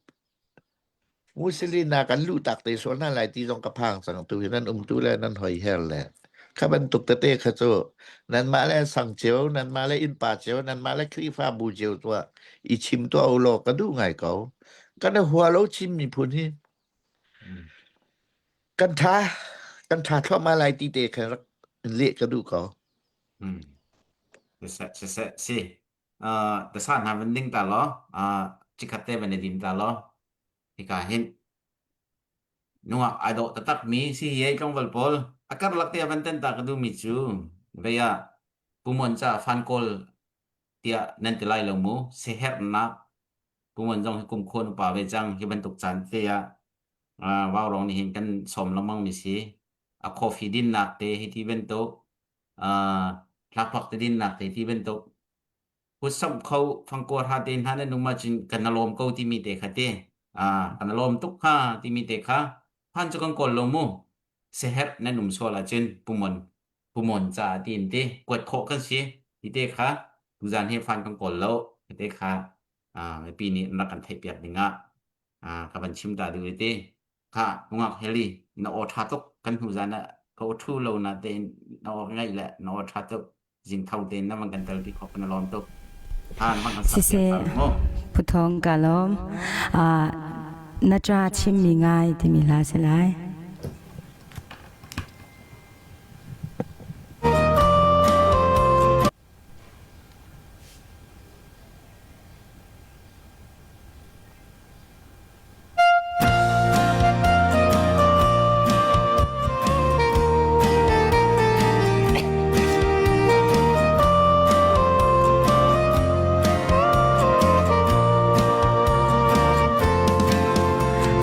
Muslim na kan luh tak te sual hna lai ti zong ka phang cang tu hi nan um tu le nan hoi her le kha bantuk tete kha cu nanmah le sang cio nanmah le innpa cio nanmah le Khrihfa bu cio tuah i chim tuah u law ka duh ngai ko kan hua lo Chin miphun hi. Kan tha kan tha thluahmah lai ti te kha rak in leh ka duh ko. Siseh siseh si. Tasa hna van ding ta law, cikhat te van i dim ta law, hika hin nungak ai dawh taktak mi si hi ei tlangval pawl a karlak te van ten ta ka duh mi cu vei ah pumon ca fan kawl tiah nan ti lai lo mu siherhnak pumon zong hi kum khuan upa ve cang hi bantuk caan te ah vaurawng nih hin kan sawm lengmang mi si a coffee dinnak te hi ti bantuk hlakphak te dinnak te ti bantuk kutsamh kho fangkuar ha te hna nan um ahcun kan lawm ko timi te kha te kan lawm tuk hnga timi te kha phan cu kan kawl lo mu seherh nan um sual ahcun pumon pumon ca tiin te kuat khawh kan si ti te kha tuzan he fan kan kawl lo te kha mipi nih an rak kan theih piak ding ah ka van chim ta duh te Kha nungak Heli, na aw ṭha tuk. Kan hnu zan ah ka aw ṭhu lo na tein na aw ngaih le na aw ṭha tuk. Zing tho tein na van kan telpi khawh kan i lawm tuk. Ha, na van kan sak piak Siseh, ta mu. Phuthong ka lawm. Ah, na ṭa chimmi ngai timi hla si lai.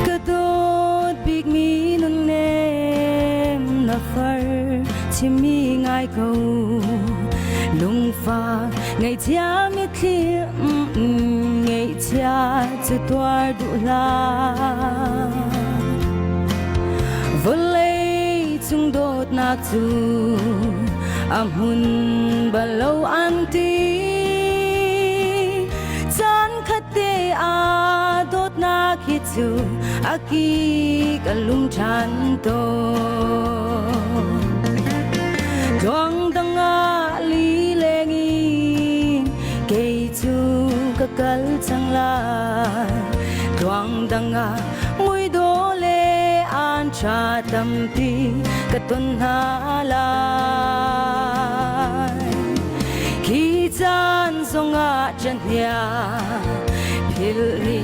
Ka dawt bikmi nunnem na far chimmi ngai ko lungfak ngaihchia mitthli ngaihchia cu tuar duh hlah vawlei cung dawtnak cu a hmun bal lo an ti caan khat te ah dawtnak hi cu a ki ka lung ṭhan tawn Tluang dang ah lileng in kei cu ka kal cang lai. Tluang dang ah muidawh le aan ṭha tampi ka ton hna lai. Khi caan zongah ṭanhia philh ni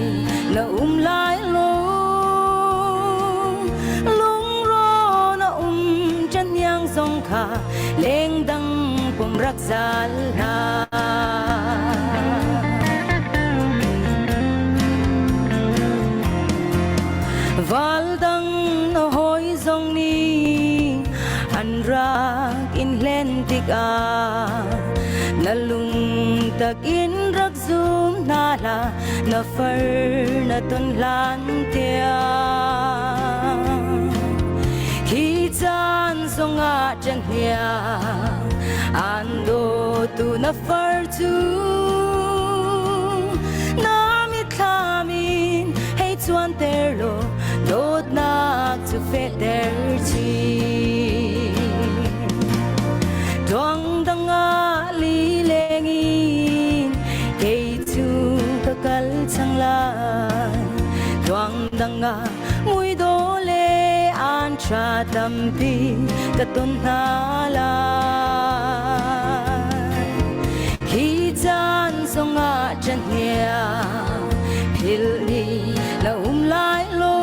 na um lai lo. Lungro na um ṭanhniang zong kha lengdang pum rak zal hna. Val dang na hawi zong nih an rak in hlen tikah na lungtak in rak zum hna hlah na far na ton hlan tiang hi caan zongah ṭanhnia an dawtu na far cu na mitthlam in hei cuanter law dawtnak cu fehter chin Tuang dang ah lileng in kei cu ka kal cang lai. Tuang dang ah muidawh le aan ṭha tampi ka ton hna lai. Hi caan zongah ṭanhnia philh ni na um lai lo.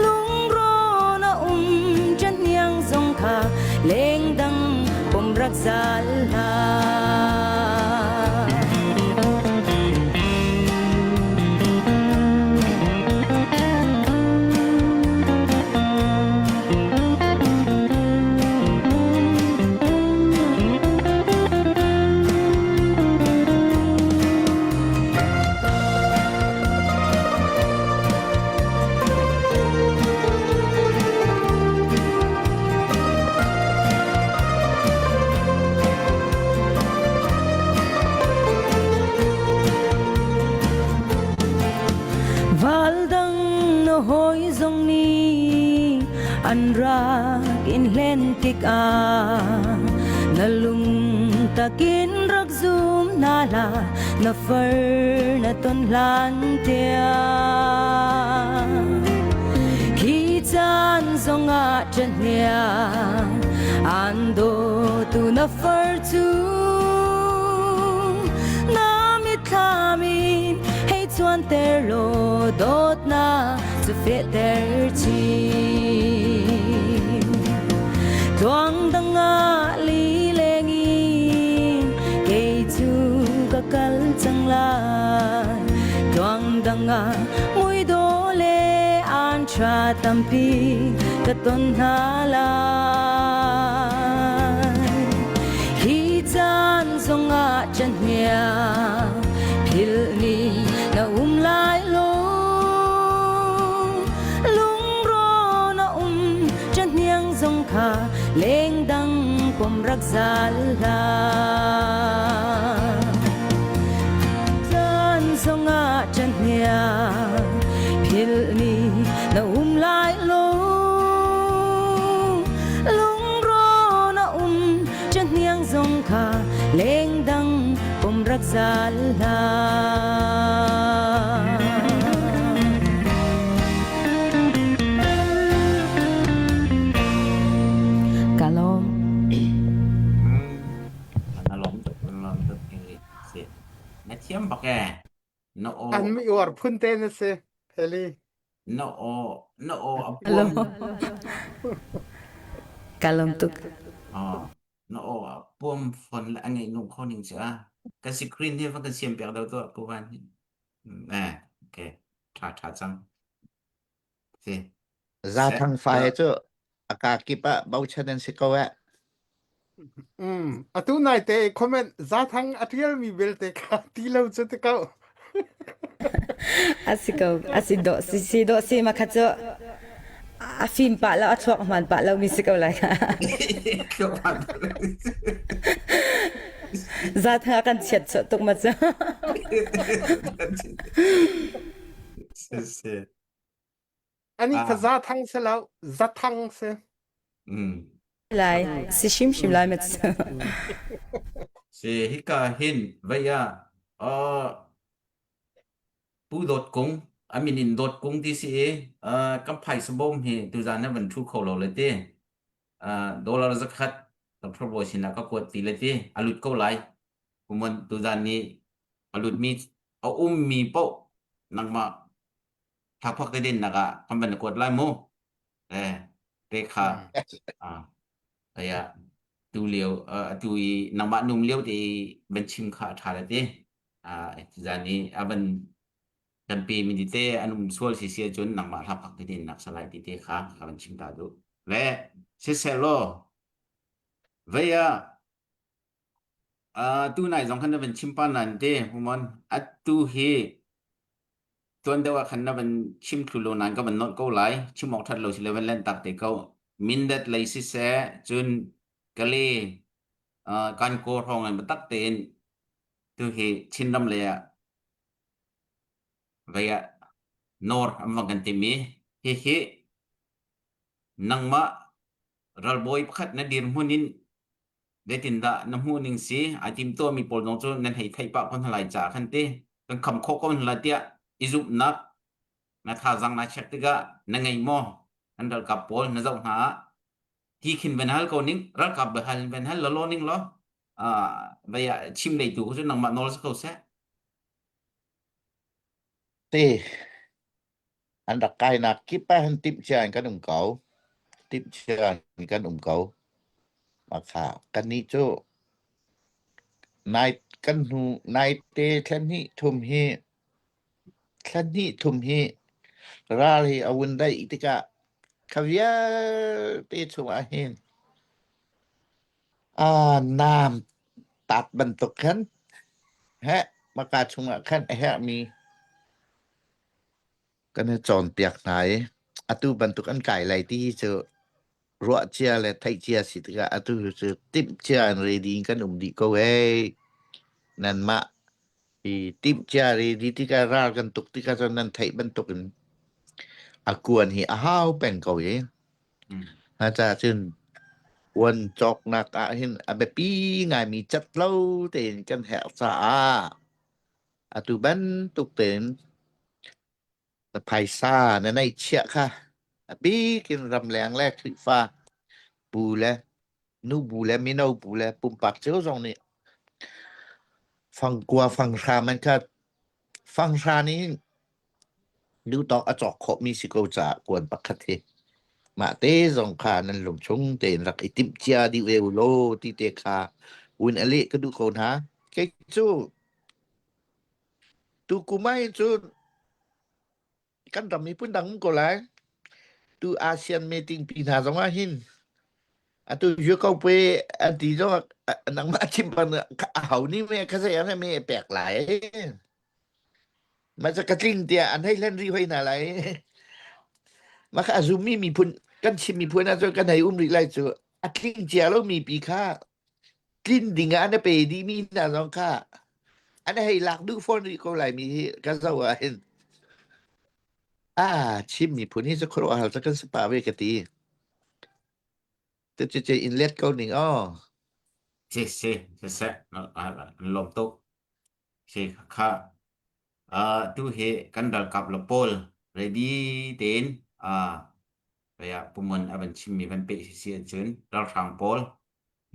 Lungro na um ṭanhniang zong kha lengdang pum rak zal hlah. Val dang na hawi zong nih an rak in hlen tikah na lung takin rak zum hna hlah na far na ton hlan tiang. caan zongah ṭahniang an dawtu na far cu na mitthlam in hei cuanter law dawtnak cu fehter chin. Tluang dang ah lileng in kei cu ka kal cang lai. Tluang dang ah muidawh le an ṭha tampi ka ton hna lai. Hi caan zongah cahniang philh ni na um lai lo. Lungrawh na um cahniang zong kha lengdang pom rak zal hlah. Caan zongah cahniang philh ni na um lai lo. Lungrawh na um cahniang zong kha lengdang pom rak zal hlah. Ka lawm. Na lawm tuk, na lawm tuk English si. Na thiam bak eh. Na aw An mi uar phun te na si. Heli. Na aw na aw a Hello. puam. Ka lawm tuk. Oh, na aw a puam fon le a ngeih nung kho ning cu a. Kan screen hi va kan siam piak deuh tuah pu van. Eh, okay. Tha tha cang. Si. Zathang fa he cu a ka kip ah bochan an si ko eh. Mm. Atu nai te comment zathang a tial mi belte kha ti lo cu te ko. A si ko, a si dawh si si dawh si ma kha cu a fim pah lo a thluak hman pah lo mi si ko lai. Zathang a kan chiat chuah tuk ma cu. Si si. Ani kha Ah. zathang si lo, zathang si. Mm. Lai si hrimhrim lai ma cu. Si hika hin vei ah uh, Pu Dawt Kung a min in Dawt Kung ti si i uh, kan phaisa bawm hi tuzan na van thu kho lo le ti uh, dollar zakhat Dr. Bawi sinah ka kuat ti le ti a lut ko lai kumon tuzan ni a lutmi a ummi paoh nangmah thlakphak te din nak ah kan van kuat lai mu eh te kha ah aya tu lio atu i nangmah num lio te van chim kha a tha le te a zan i a van kan pe mi te an um sual si si cun nangmah hlakphak te din nak salai ti te kha ka van chim ta du le siseh law vei ah tu nai zong khan na van chim pa nan te humon atu hi Tuan deuh ah khan na van chim thlu lo nain ka van nolh ko lai. Chim awk ṭhat lo si le van lentak te ko. Mindat lei siseh, cun Kale, uh, Kankaw hrawng in biatak tein tu hi Chinram lei ah vei ah nawr an van kan timi hihi nangmah ralbawi pakhat na dirhmun in Zeitindah na hmuh ning si? Ai timtuahmi pawl zong cu nan hei theih pah ko hna lai caah khan ti kan kham khawh ko hna lai tiah i zumhnak na thazaang naa check tikah na ngei maw? An ralkap pawl na zoh hna ah ti khin van hal ko ning ralkap biahal in van hal lawlaw ning law vei ah chim leitu cu nangmah nawl si ko seh. Ti an rak kainak kip ah hin timhcia in kan um ko. Timhcia in kan um ko. Makha kannih cu nai kan hnu naite thla hnih thum hi thla hnih thum hi ral hi a vun daih tikah kha vialte chungah hin aa naam tat bantuk khan heh maka chungah khan a herhmi kan i cawnpiak hna i atu bantuk an kai lai ti hi cu ruah cia le theih cia si tikah atu cu timh cia in ready in kan um dih ko hei. Nanmah i timh cia ready tikah ral kan tuk tikah cun nan theih bantuk in a kuan hi a hau peng ko i ha caah cun uan cawknak ah hin a biapi ngaimi cat lo tein kan herh caah atu bantuk tein na phaisa na neihchiah kha. A bik in ramleng le Khrihfa bu le nu bu le mino bu le pumpak cio zong nih fangkua fanghra man kha fanghra nih duhtawk a cawk khawhmi si ko caah kuan pakhat hi mah te zong kha nan lungchung tein rak i timh cia dih ve u law ti te kha win a leh ka duh ko hna. Kei cu tu kum ahhin cun kan ram miphun dang um ko lai. Tu ASEAN meeting pi hna zong ah hin atu Yuko pe an ti zong ah nangmah chim bang a ho nih me kha zei an me pek lai. Mah cu ka tling tiah an hei hlen rih hoi hna lai. Mah kha a zummi miphun kan chim miphun ahcun kan hei um rih lai cu a tling cia lomi pi kha tlin ding ah an pe dihmi hna zong kha an hei lak duh fawn rih ko lai mi hi ka zoh ah hin ah Chin miphun hi cu khuaruahhar cu kan si pah ve ka ti. Cucu in let ko ning aw. Si si siseh an lawm tuk. Si kha uh, tu hi kan ralkap le pawl ready tein uh, kaya pumun a van chimmi van pe si si ahcun ralhrang pawl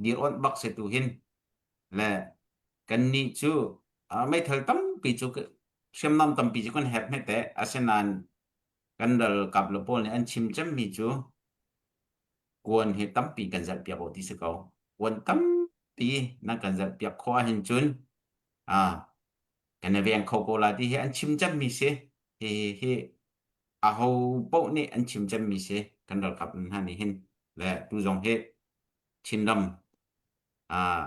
dir onh bak se tu hin le kan nih cu uh, meithal tampi cu hriamnam tampi cu kan hep hme te asinain kan ralkap le pawl nih an chim cemmi cu kuan hi tampi kan zalh piak u ti si ko kuan tampi nan kan zalh piak khawh ahhin cun ah kan i veng kho ko la ti hi an chim cemmi si hi hi aho paoh nih an chim cemmi si kan ralkap hna nih hin le tu zong hi Chinram ah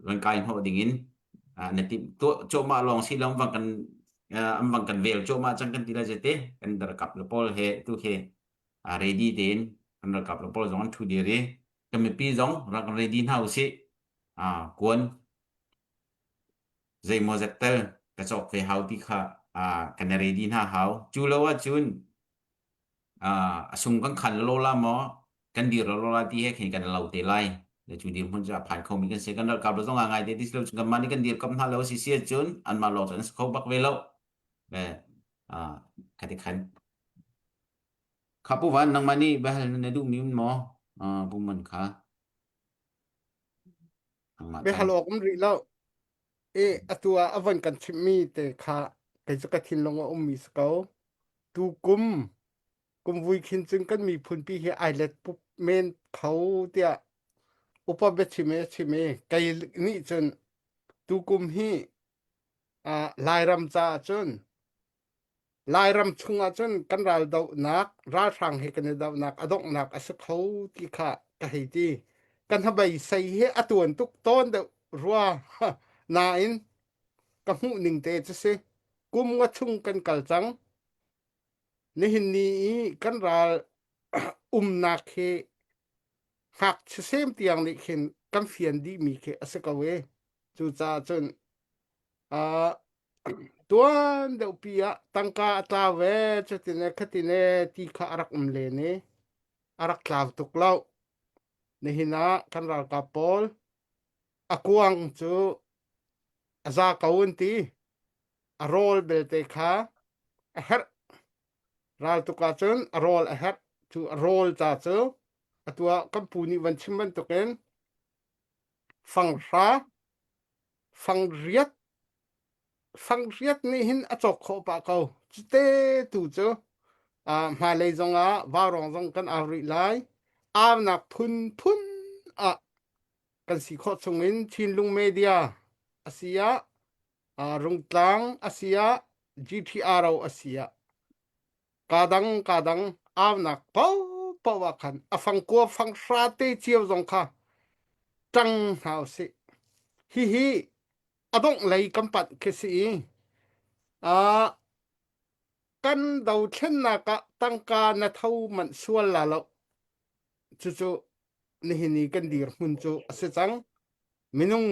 van kai hnawh ding in na timh tuah cuahmah lawng si lo vang kan an vang kan vel cuahmah cang kan ti lai te kan ralkap le pawl he tu he ready tein kan ralkap le pawl zong an thu dir i kan mipi zong rak ready hna usih kuan zeimawzat tel ka cawk ve hau ti kha kan ready hna hau cu lo ahcun a sung kan khan lo la maw kan dir lo la ti he khin kan lo te lai le cu dir hmun cu a phan kho mi kan si kan ralkap lo zong a ngai te ti lo cun kanmah nih kan dir kam hna lo si si ahcun anmah lawng cu an si kho bak ve lo le khati khan Kha Pu Van, nangmah nih biahal na duhmi um maw? Uh, Pu Man kha. Nangmah Biahal caan. awk um rih lo. I atu ah a von kan chimhmi te kha kei cu ka thinlung a ummi si ko. Tu kum kum vui khin cun kan miphunpi hi ai let pup men kho tiah upa biachim e chim i kei nih cun tu kum hi uh, Lairam caah cun Lairam chungah cun kan raldohnak, ralhrang he kan i dohnak a donghnak a si kho ti kha ka hei ti. Kan hnabei sei hi a tuan tuk tawn deuh rua. Nain ka hmuh ning te cu si. Kum nga chung kan kal cang. Nihin ni i kan ral umnak hi ngakchia sem tiang nih khin kan fian dihmi khi a si ko e. Cucaah cun uh, tuan deuhpi ah tangka a tlau ve cutin e khatin e ti kha a rak um len i a rak tlau tuk lo nihin ah kan ralkap pawl a kuang cu a za ko an ti a rawl belte kha a herh raltuk ahcun a rawl a herh cu a rawl ca cu atu ah kan pu nih van chim bantukin fanghra Fangriat fangriat nih hin a cawk khawh pah ko. Cute tu cu uh, hmailei zongah vaurawng zong kan au rih lai. Aunak phunphun ah kan si khawh chungin Chinlung Media a si ah uh, Rungtlang a si ah GTRO a si ah kadang kadang aunak paohpaoh ah khan a fangkua fanghra te cio zong kha ṭang hna usih. Hihi a dongh lei kan panh khi si i uh, kan dothlennak ah tangka na tho manh sual la lo. Cucu nihin i kan dirhmun cu a si cang. Minung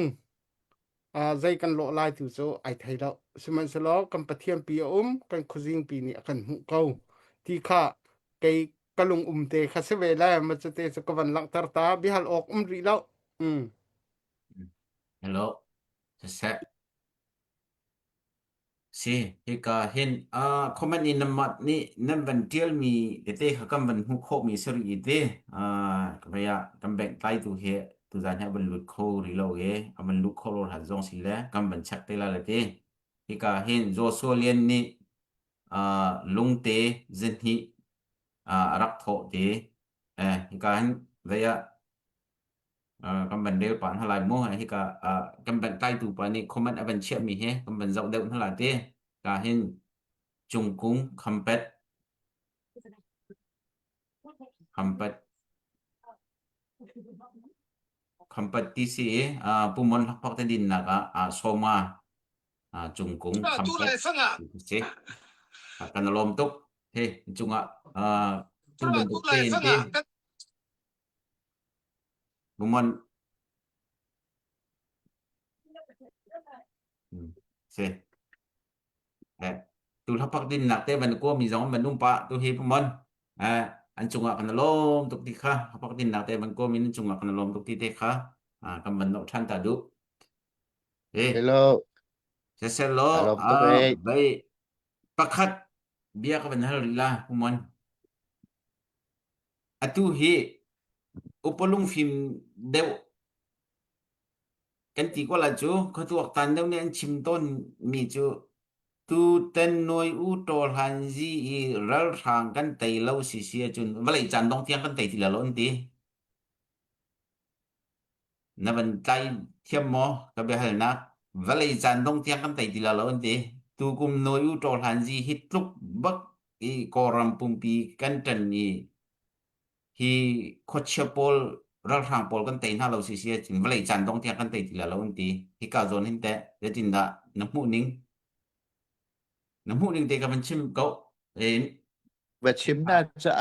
uh, zei kan lawh lai tu cu ai thei lo. Sihmanhsehlaw kan Pathian pi a um, kan khuazing pi nih a kan hmuh ko. Ti kha kei ka lung um te kha si ve le ma cu te cu ka van langhter ta bihal awk um rih lo. Mm. Hello. Siseh. Si, hika hin uh, comment in nanmah nih nan van ṭialmi tete kha kan van hmuh khawhmi si rih i ti. Uh, vei ah kan bank tlaitu hi tuzan hi a van lut kho rih lo i a van luh khawh lo hlan zong si le kan van check te lai le ti. Hika hin Joshua Lian nih uh, lungte zahnih uh, a rak thawh ti. Eh, hika hin vei ah kan van rel pah hna lai mu hika kan van tlaitu pa nih comment a van chiahmi hi kan van zoh deuh hna lai ti ka hin cungkung khampet khampet khampet ti si i pumon hlakphak te dinnak ah soma cungkung khampet ti si kan lawm tuk he cungah tu bantuk tein ti Bumon si. Eh, tu hlapak din nak te van ko mi zong van um pa tu hi pumon. Eh, an cungah kan lawm tuk ti kha. Hlapak din nak te van ko mi nan cungah kan lawm tuk ti te kha. Ah, kan van nok than ta du. Eh, Hello. sesel lo Ka lawm tuk ah eh. bai pakhat bia ka van hal rih la pumon. Atu hi upa lungfim deuh kan ti ko lai cu khuatuaktan deuh nih an chim tawnmi cu tutan nawi u taw hlan zi i ralhrang kan tei lo sisi ahcun vawlei caan dong tiang kan tei ti lai lo an ti. Na van tlai thiam maw ka biahalnak? Vawlei caan dong tiang kan tei ti lai lo an ti. Tukum nawi u taw hlan zi hi tluk bak i Kawlram pumpi kan ṭan i hi khuachia pawl ralhrang pawl kan tei hna lo si si ahcun vawlei caan dong tiang kan tei ti lai lo an ti. Hika zawn hin teh zeitindah na hmuh ning? Na hmuh ning te ka van chim ko. In Va chim na ca.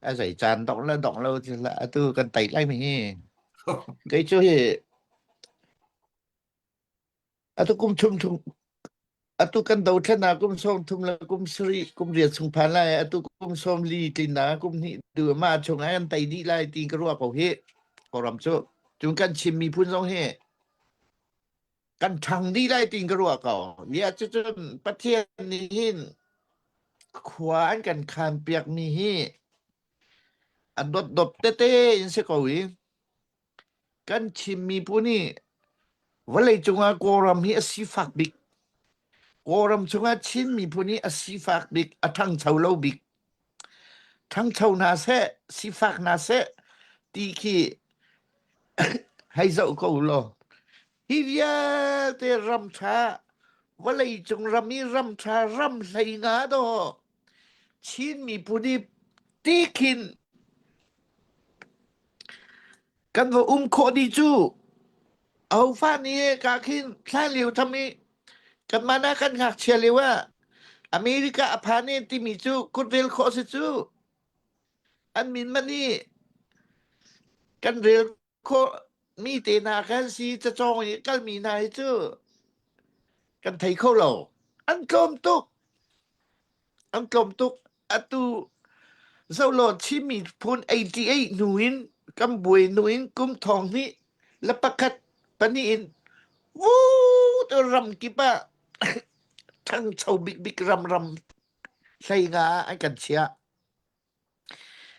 A zei caan dong le dong lo ti la atu kan tei lai mi hi. Kei cu hi Atu kum thum thum atu kan dothlennak kum sawm thum le kum sarih kum riat chung phan lai atu kum sawm li tlinnak kum hnih tu mah chung ah kan tei dih lai ti ka ruah ko hi Kawlram cu cun kan Chin miphun zong hi kan ṭhang dih lai ti ka ruah ko ya cucun Pathian nih hin khua an kan khan piak mi hi a dotdot tete in si ko i Kan Chin miphun hi vawleicung ah Kawlram hi a sifak bik. Kawlram chungah Chin miphun hi a sifak bik, a ṭhangcho lo bik. Ṭhangcho hna seh, sifak hna seh ti khi hei zoh ko law. Hi vialte ram ṭha, vawleicung ram i ram ṭha ram hlei nga dawh Chin miphun hi ti khin Kan va um khawh dih cu ahofa nih ka khin hlan lio tham i kanmah na kan ngakchia lio ah America a phan i timi cu kut rel khawh si cu an min man i kan rel khawh mi te hna kan si cacawng i kalmi hna hi cu kan thei kho lo an tlawm tuk An tlawm tuk. Atu zolaw Chin miphun 88 hnu in kan buai hnu in kum thong hnih le pakhat pahnih in wuu tu ram kip ah ṭhangcho bikbik ram ram hlei nga ah an kan chiah.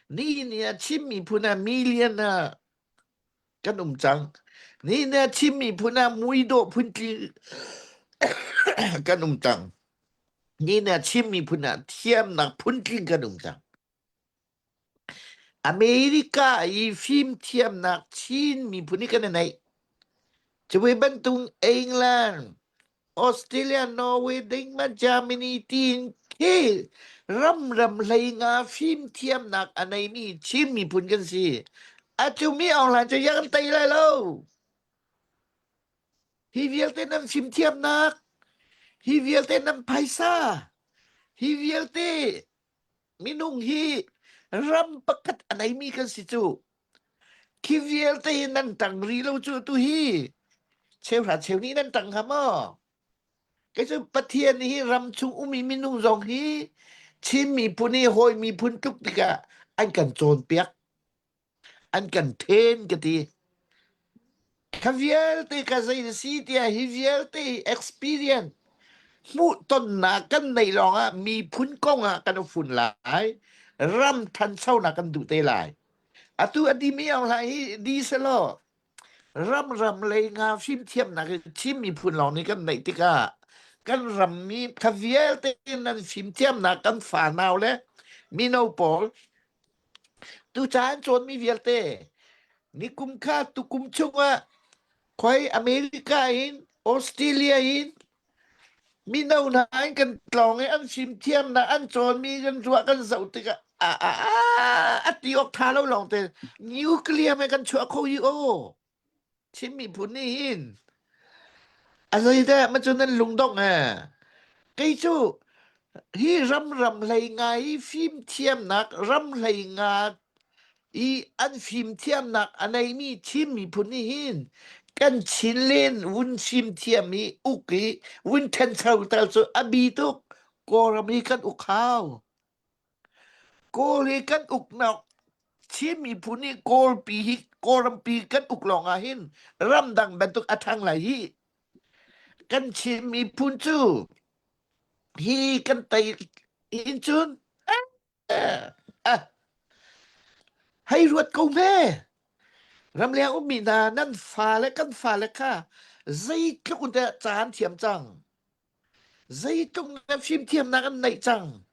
Ni ni ah Chin miphun ah million ah kan um cang. Ni ni ah Chin miphun ah muidawh phuntli kan um cang. Ni na Chin miphun ah thiamnak phuntling kan um cang. America i fimthiamnak Chin miphun hi kan i neih. Cuve bantuk England, Australia, Norway, Denmark, Germany tiin khi ram ram hlei nga fimthiamnak a neimi Chin miphun kan si. Atu mi Aung Hlan cu ya kan tei lai lo. Hi vialte nan fimthiamnak, hi vialte nan phaisa, hi vialte minung hi ram pakhat a neimi kan si cu. Khi vialte hi nan tang ri lo cu tu hi cheuhra cheu nih nan tang hnga maw? Kei cu Pathian hi ram chung ummi minung zong hi Chin miphun hi hawi miphun tluk tikah an kan cawnpiak, an kan then ka ti. Kha vialte ka zei na si tiah hi vialte hi experience hmuhtonnak kan neih lawngah miphun kong ah kan fun lai. Ram thanchonak kan duh te lai. Atu a dimi aung hlah hi di selaw ram ram lei nga fimthiamnak hi Chin miphun lawng nih kan neih tikah kan rammi kha vialte nan fimthiamnak kan fanau le mino pawl Tucaan cawnmi vialte nikum kha tukum chungah khoi America in Australia in mino hna in kan tlawng i an fimthiamnak an cawnmi kan ruah kan zoh tikah a a a ti awk tha lo lawng te nuclear me kan chuah kho hi o Chin miphun nih hin a zeidah ma cu nan lungdongh eh kei cu hi ram ram hlei nga i fimthiamnak ram hlei nga i an fimthiamnak a neimi Chin miphun nih hin kan Chinlen vun fimthiam i uk i vun ṭhancho tal cu a bi tuk Kawlram hi kan uk hau. Kawl hi kan uknak Chin miphun nih Kawlpi hi Kawlrampi kan uk lawng ah hin ramdang bantuk a ṭhang lai hi. Kan Chin miphun cu hi kan tei hin cun eh, eh, hei ruat ko hme. Ramleng ummi hna nan fale kan fale kha zeitluk in dah caan thiam cang. Zeitluk na fimthiamnak an neih cang.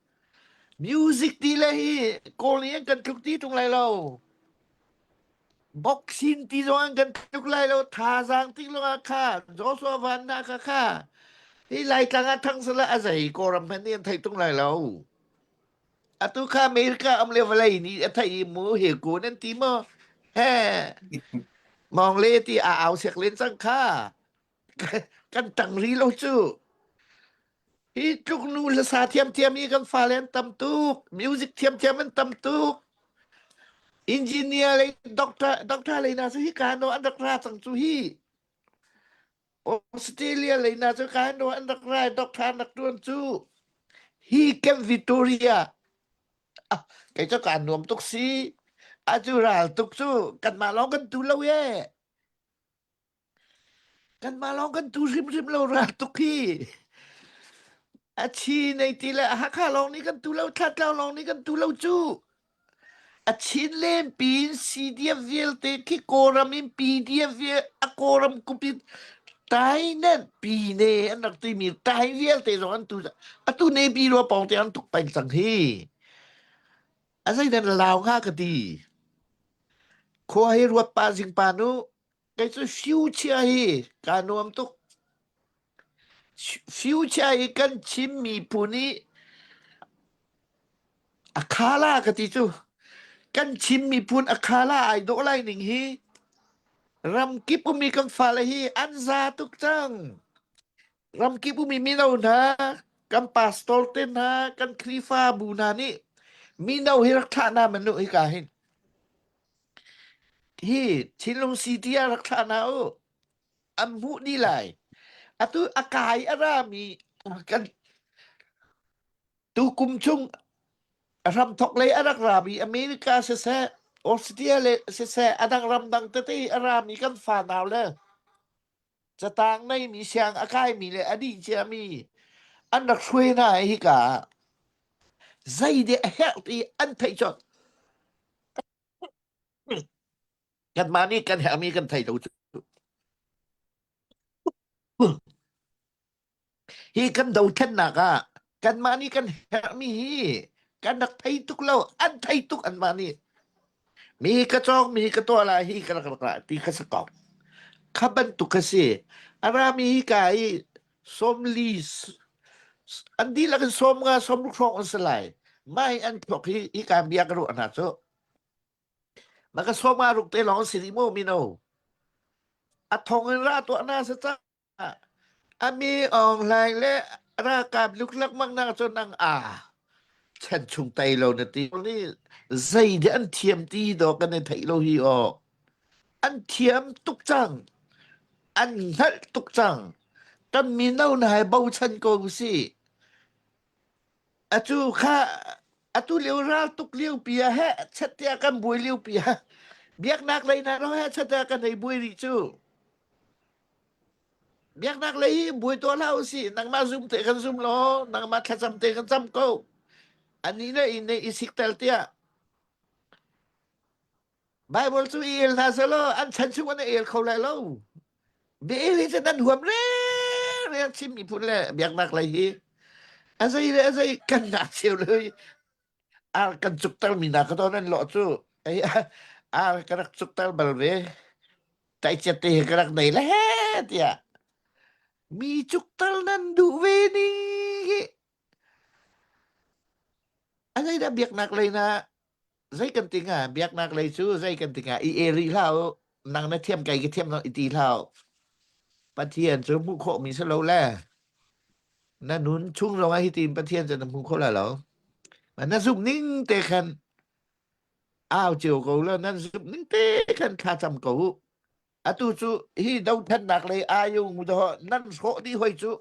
Music ti le hi Kawl nih an kan tluk ti ṭung lai lo. Boxing ti zong an kan tluk lai lo. Thazaang tik lawngah kha Joshua Van na kha kha hi Laitlang ah thang sala a zei Kawlram hmanh nih an thei tung lai lo. Atu kha America am le vawlei nih a thei i mu he ku nan ti maw? He mong le ti a au siak len cang kha. Kan tang ri lo cu. Hi tluk nu hlasa thiamthiam hi kan fale an tam tuk. Music thiamthiam an tam tuk. Engineer lei doctor doctor lei na cu hi ka no an rak ra cang cu hi. Australia lei na cu ka no an rak ra doctor an rak tuan cu. Hi Camp Victoria ah, kei cu kaa nuam tuk si. A cu ral tuk cu kanmah lawng kan tu lo ye. Kanmah lawng kan tu hrimhrim lo ral tuk hi. A chi nei ti le Hakha lawng nih kan tu lo, Thlatlang lawng nih kan tu lo cu. A chin len pin CDF vialte khi Kawlram in PDF vial a Kawlram kupin Tainan pine an rak timi tai vialte zong an tu atu ne pi rua pawng te an tuk peng cang hi. A zeidan lau hnga ka ti. Khua hi ruat pa zing pa nu Kei cu future hi kaa nuam tuk. Future hi kan Chin miphun i a khala ka ti cu. Kan Chin miphun a khala ai dawh lai ning hi ramkip ummi kan fale hi an za tuk cang. Ramkip ummi mino hna, kan pastor te hna, kan Khrihfabu hna nih mino hi rak thlah hna manu hika hin. Hi thinlung city ah rak thlah hna u. An hmuh dih lai. Atu a kai a rami kan tukum chung a hramthok lei a rak rami America siseh, Australia le siseh, a dang ramdang tete a rami kan fanau le catang neimi siang a kaimi le a dih ciami an rak hruai hna i hika ah zei deh a herh ti an theih colh. Kanmah nih kan herhmi kan thei lo cu. Hi kan dothlennak ah kanmah nih kan herhmi hi kan rak thei tuk lo, an thei tuk anmah nih. Mi ka cawk, mi ka tuah lai, hi ka rak rak lah ti kha si ko. Kha bantuk kha si. A rami hi ka i sawmli an dihlak in sawm nga 60 hrawng an si lai. Mah hi an thawk hi hi ka bia ka ruah hna cu. Mah ka sawm nga ruk te lawng si rih mu mino. A thong in ra tuah na sa ca. A mi Aung Hlaing le ralkap luklak mang nak cu nang a chan chung tai lo na ti. Ni zei dah an thiam ti dawh kan i theih lo hi aw. An thiam tuk cang. An hngalh tuk cang. Kan mino na hai bochan ko si. Atu kha atu lio ral tuk lio pi ah he chat tiah kan buai lio pi ah biaknak lei na ro he chat tiah kan hei buai rih cu. Biaknak lei hi buai tuah hlah usih. Nangmah zum te kan zum law, nangmah thlacam te kan cam ko. Ani le in i siktel tiah. Bible cu i el hna selaw an chan chung an i el kho lai lo. Bia el hi cu nan huam re re Chin miphun le biaknak lei hi. A zei le a zei kan ngak cio le ar kan cukter mi hna ka tawn an lawh cu. Ei ar ka rak cukter bal ve. Taichiat te hi ka rak nei le he tiah. Mi cukter nan duh ve ni hi. A zeidah biaknak lei na zei kan ti hnga biaknak lei cu zei kan ti hnga i e rih hlah u nang na thiam kai ka thiam lo i ti hlah u Pathian cu hmuh khawh mi si lo le na nun chung zong ah hitin Pathian cu na hmu kho lai lo na zumh ning te khan au cio ko la nan zumh ning te khan thla cam ko u atu cu hi dothlennak lei ayung do nan hrawh dih hoi cu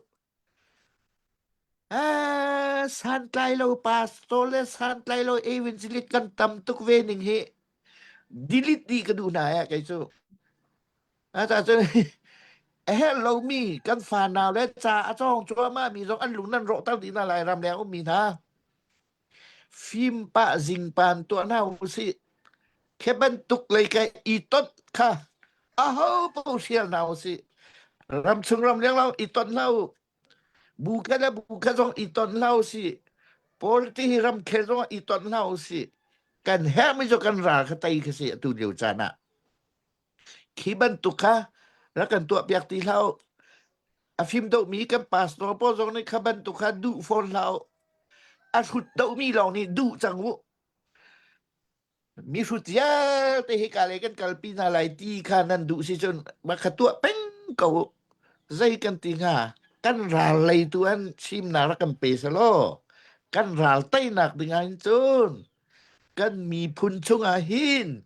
Ah, santlai lo pastor le santlai lo evangelist kan tam tuk ve ning hi delete dih ka duh hna eh kei cu. A ta cun a herh lomi kan fanau le ca a cawng cuahmah mi zong an lung nan rawhter dih hna lai ramleng ummi hna. Fim pah zingpan tuah hna usih. Khi bantuk lei ka i tonh kha aho paoh hrial hna usih. Ramchung ramleng lo i tonh hlah u. Bu kha le bu kha zong i tonh hlah usih. Politics hi ramkhel zong i tonh hlah usih. Kan herhmi cu kan ral kha tei kha si atu lio caan ah. Khi bantuk kha rak kan tuahpiak ti hlah u. A fim deuhmi kan pastor pawl zong nih kha bantuk kha duh fawn hlah u. A hrut deuhmi lawng nih duh cang u. Mi hrut vialte hi ka lei kan kalpi hna lai ti kha nan duh si cun mah kha tuah peng ko u. Zei kan ti hnga? Kan ral lei tu an chimnak rak kan pe selaw kan ral teinak ding ah hin cun kan miphun chungah hin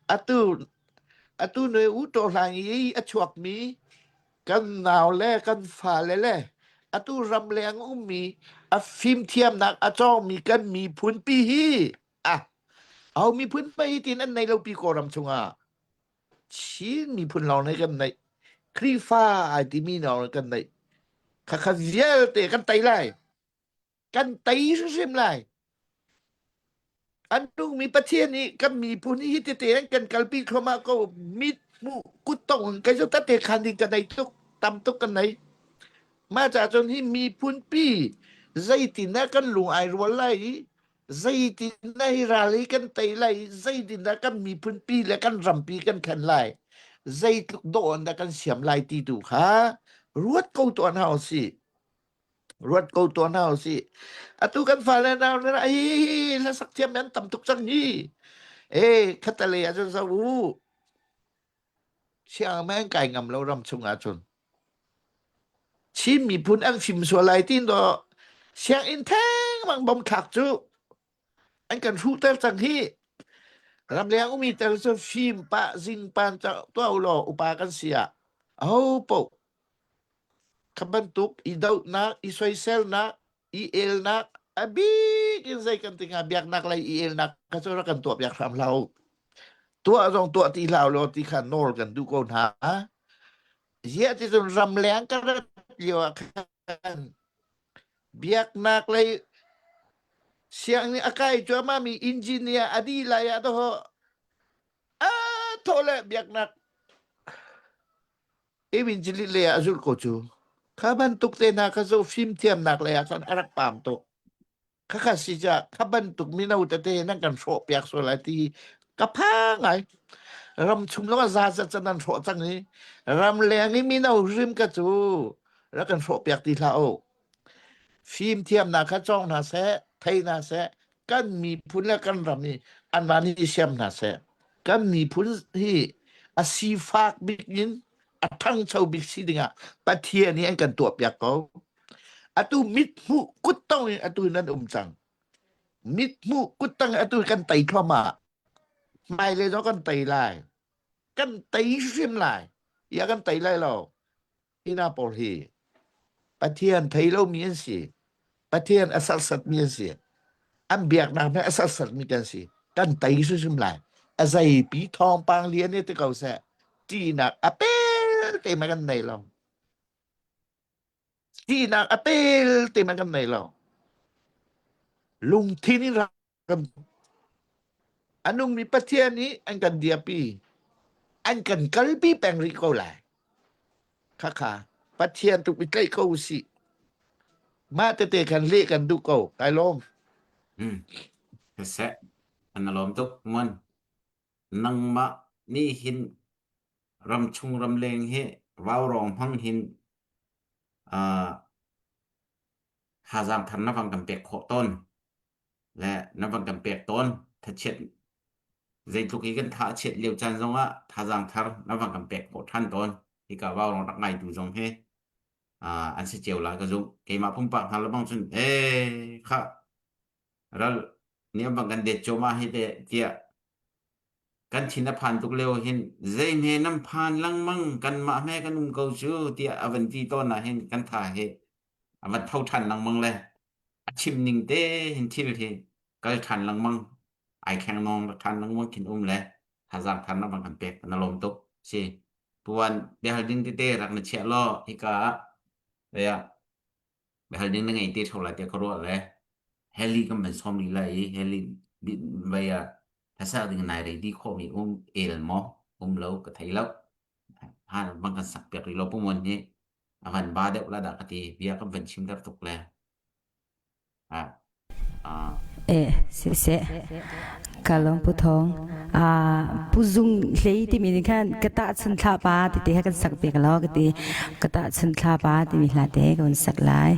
atu atu ne u to hlang i a chuakmi kan nau le kan fale le atu ramleng ummi a fimthiamnak a cawngmi kan miphun pi hi ah aho miphun pei tin an nei lo pi Kawlram chungah Chin miphun lawng nih kan neih Khrihfa ai timi lawng nih kan neih khakha vialte kan tei lai kan tei hrimhrim lai an nungmi Pathian nih kan miphun hi tete an kan kalpi thluahmah ko mit hmuh kut tong kei cu tate khan ding ka nei tuk tam tuk kan nei mah ca cun hi miphun pi zeitin dah kan lung ai rual lai i zeitin dah hi ral hi kan tei lai i zeitin dah kan miphun pi le kan rampi kan thlen lai zeitluk dawh in dah kan siam lai ti tu kha ruat ko tuah hna usih Ruat ko tuah hna usih. Atu kan fale nau na ai hlasak thiam an tam tuk cang hi. Eh khatale ahcun zo u. Siang men kai ngam lo ram chung ahcun. Chin miphun an fim sual lai tin do sianginn theng mang bom thlak cu an kan hruhter cang hi. Ramleng umi tel cu fim pa zing pan tuah u law upa kan si ah aho poh Kha bantuk i dohnak, i soiselnak, i elnak, a bik in zei kan ti hnga biaknak lei i elnak kha cu rak kan tuahpiak hram hlah u. Tuah zong tuah ti hlah u law ti kha nawl kan duh ko hna. Ziah ti cun ramleng ka rat lio ah khan biaknak lei sianginn a kai cuahmahmi engineer a dih lai ah dawh a thawh le biaknak Evangelist lei ah a zulh ko cu. Kha bantuk te hna kha cu fimthiamnak lei ah khan a rak paam tuk. Khakha si ca kha bantuk mino tete nan kan hrawh piak sual lai ti ka phang ngai. Ram chung zong ah za za can nan hrawh cang i ram leng i mino hrim ka cu rak kan hrawh piak ti hlah u. Fimthiamnak kha cawng hna seh, thei hna seh, kan miphun le kan ram hi anmah nih siam hna seh. Kan miphun hi a sifak bik in a ṭhangcho bik si dingah Pathian nih an kan tuahpiak ko. Atu mithmuh kuttong in atu nan um cang. Mithmuh kuttang atu kan tei thluahmah. Hmailei zong kan tei lai. Kan tei hrim lai. Ia kan tei lai lo. Hi hna pawl hi Pathian thei lomi an si. Pathian a serhsatmi an si. An biaknak hmanh a serhsatmi kan si. Kan tei hrimhrim lai. A zeipi thawngpang lian i ti ko seh. Ṭihnak a pel te ma kan nei lo. Ṭihnak a tel te man kan nei lo. Lungthin in rak kan a nungmi Pathian nih an kan dirpi. An kan kalpi peng rih ko lai. Khakha Pathian tuk i tlaih ko usih. Mah tete khan leh kan duh ko. Kai lawm. Siseh, an lawm tuk ngon. Nangmah nih hin ramchung ramleng hi vaurawng hmang hin thazaang thar na van kan pek khawh tawn le na van kan pek tawn thachiat zeitluk i kan tha a chiat lio caan zongah thazaang thar na van kan pek khawh ṭhan tawn hika vaurawng rak ngaitu zong hi an si cio lai ka zumh keimah pumpak hna lebang cun ee khah ral nih an van kan det cuahmah hi teh tiah kan thin a phan tuk lio hin zeihme nan phan lengmang kanmah hme kan um ko cu tiah a van ti tawn ah hin kan tha hi a van tho ṭhan lengmang le a chim ning te hin thil hi kal ṭhan lengmang ai kheng nawng ṭhan lengmang khin um le thazaang thar na van kan pek na lawm tuk si puan biahal ding tete rak na chiah law hika ah Biahal ding na ngei te ṭheo lai tiah ka ruah le heli kan van sawm lila i heli vai ah hlasak ding nai ready khawhmi um el maw um lo ka thei lo. Han bang kan sak piak rih lo pumon hi a van ba deuh la dah ka ti bia kan van chim der tuk le. Ah ah Siseh, ka lawm Pu Thawng. Pu Zung Hlei timi nih khan ka tahchun thlapa titi he kan sak piak law ka ti. Ka tahchun thlapa timi hla te ka van sak lai.